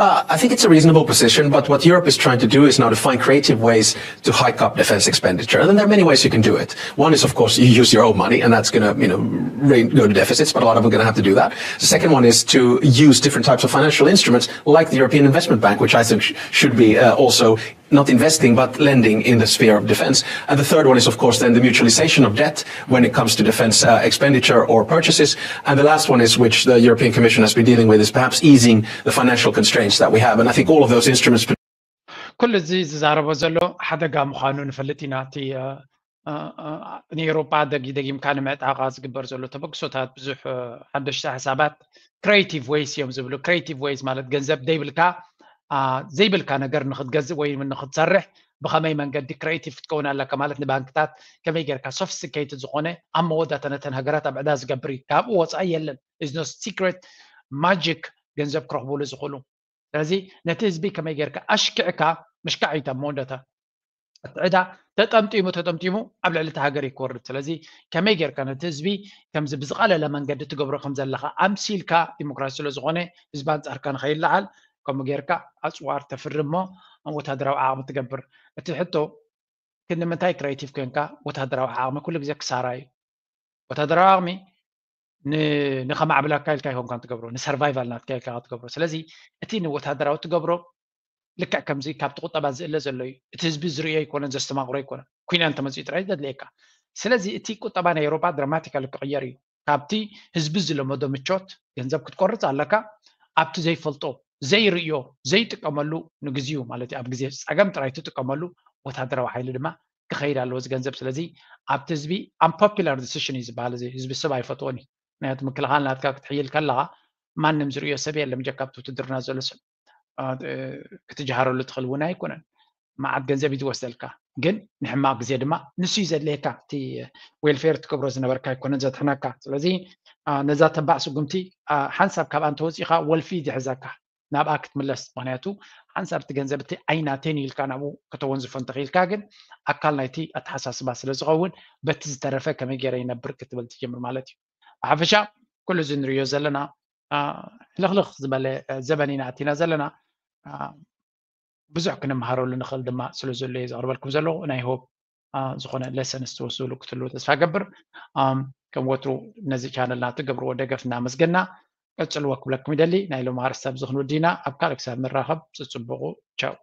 Uh, I think it's a reasonable position, but what Europe is trying to do is now to find creative ways to hike up defense expenditure. And there are many ways you can do it. One is, of course, you use your own money, and that's going to, you know, go to deficits, but a lot of them are going to have to do that. The second one is to use different types of financial instruments, like the European Investment Bank, which I think sh- should be uh, also not investing, but lending in the sphere of defense. And the third one is, of course, then the mutualization of debt when it comes to defense uh, expenditure or purchases. And the last one is, which the European Commission has been dealing with, is perhaps easing the financial constraints that we have. And I think all of those instruments. ኩሉ እዚ ዝዛረቦ ዘሎ ሓደጋ ምዃኑ ንፈልጥ ኢና። እቲ ንኤውሮጳ ደጊ ደጊምካ ንምዕጣቓ ዝግበር ዘሎ ተበግሶታት ብዙሕ ሓደሽቲ ሓሳባት creative ways እዮም ዝብሉ። Creative ways ማለት ገንዘብ ደይብልካ ዘይብልካ ነገር ንክትገዝእ ወይ ንክትሰርሕ ብኸመይ መንገዲ creative ክትከውን ኣለካ ማለት ንባንክታት ከመይ ጌርካ sophisticated ዝኾነ ኣብ መወዳእታ ነተን ሃገራት ኣብ ዕዳ ዝገብር እዩ። ካብኡ ወፃኢ የለን። Is no secret magic ገንዘብ ክረኽቡሉ ዝኽእሉ። ስለዚ ነቲ ህዝቢ ከመይ ጌርካ ኣሽኪዕካ ምሽካዕ እዩ ኣብ መወዳእታ። እቲ ዕዳ ተጠምጢሙ ተጠምጢሙ ኣብ ልዕሊ እቲ ሃገር እዩ ክወርድ። ስለዚ ከመይ ጌርካ ነቲ ህዝቢ ከምዚ ብዝቐለለ መንገዲ ትገብሮ ከም ዘለኻ ኣምሲልካ ዲሞክራሲ ስለ ዝኾነ ህዝቢ ኣንጻርካ ንኸይለዓል ከምኡ ጌርካ ኣጽዋር ተፍሪ እሞ ወታደራዊ ዓቕሚ ትገብር። እቲ ሕቶ ግን ንምንታይ creative ኮንካ ወታደራዊ ዓቕሚ ኩሉ ግዜ ክሳራ እዩ። ወታደራዊ ዓቕሚ ንከማዕብላካ ኢልካ ይኮንካ ትገብሮ፣ ንሰርቫይቫል ናትካ ኢልካ ትገብሮ። ስለዚ እቲ ንወታደራዊ ትገብሮ ልክዕ ከምዚ ካብቲ ቁጠባ ዝእለ ዘሎ እዩ። እቲ ህዝቢ ዝርእዮ ኣይኮነን፣ ዘስተማቕሮ ኣይኮነን። ኩናት እንተመፅኡ ጥራይ ዘድልየካ። ስለዚ እቲ ቁጠባ ናይ ኤውሮጳ ድራማቲካሊ ክቕየር እዩ። ካብቲ ህዝቢ ዝለመዶ ምቾት ገንዘብ ክትቆርፅ ኣለካ፣ ኣብቲ ዘይፈልጦ ዘይርእዮ ዘይጥቀመሉ ንግዚኡ ማለት እዩ። ኣብ ግዜ ፀገም ጥራይ ትጥቀመሉ ወታደራዊ ሓይሊ ድማ ክኸይድ ኣለዎ እዚ ገንዘብ። ስለዚ ኣብቲ ህዝቢ unpopular decision እዩ ዝበሃል። እዚ ህዝቢ ሰብ ኣይፈትዎን እዩ። ምክንያቱ ምክልኻል ናትካ ክትሕይል ከለኻ ማንም ዝርእዮ ሰብ የለም ጀካ ኣብቲ ውትድርና ዘሎ ሰብ ክትጀሃረሉ ትኽእል እውን ኣይኮነን። መዓት ገንዘብ እዩ ዝወስደልካ፣ ግን ንሕማቕ ግዜ ድማ ንሱ እዩ ዘድልየካ። እቲ ዌልፌር ትገብሮ ዝነበርካ ኣይኮነን ዘድሕነካ። ስለዚ ነዛ ተባዕ ስጉምቲ ሓንሳብ ካብኣ እንተወፂእካ ወልፊ ዝሕዘካ ናብኣ ክትምለስ። ምክንያቱ ሓንሳብ እቲ ገንዘብ እቲ ኣይናተይን ኢልካ ናብኡ ከተወንዝፎ እንተኽኢልካ ግን ኣካል ናይቲ ኣተሓሳስባ ስለ ዝኸውን በቲ ዝተረፈ ከመይ ገይረ ይነብር ክትብል ትጀምር ማለት እዩ። ብሓፈሻ ኩሉ እዚ ንሪዮ ዘለና ሕልኽልኽ ዝበለ ዘበን ኢና ኣቲና ዘለና። ብዙሕ ክንምሃረሉ ንኽእል ድማ ስለ ዘሎ እየ ዘቕርበልኩም ዘለኹ። ናይ ሆፕ ዝኾነ ለሰንስ ትወስድሉ ክትህልዉ ተስፋ ገብር። ከም ወትሩ ነዚ ቻነልና ትገብርዎ ደገፍ እናመስገና ቀጽልዎ ክብለኩም ይደሊ። ናይ ሎም ኣርስቲ ኣብዚ ክንውድእ ኢና። ኣብ ካልእ ክሳብ ንራኸብ ጽጽብቑ። ቻው።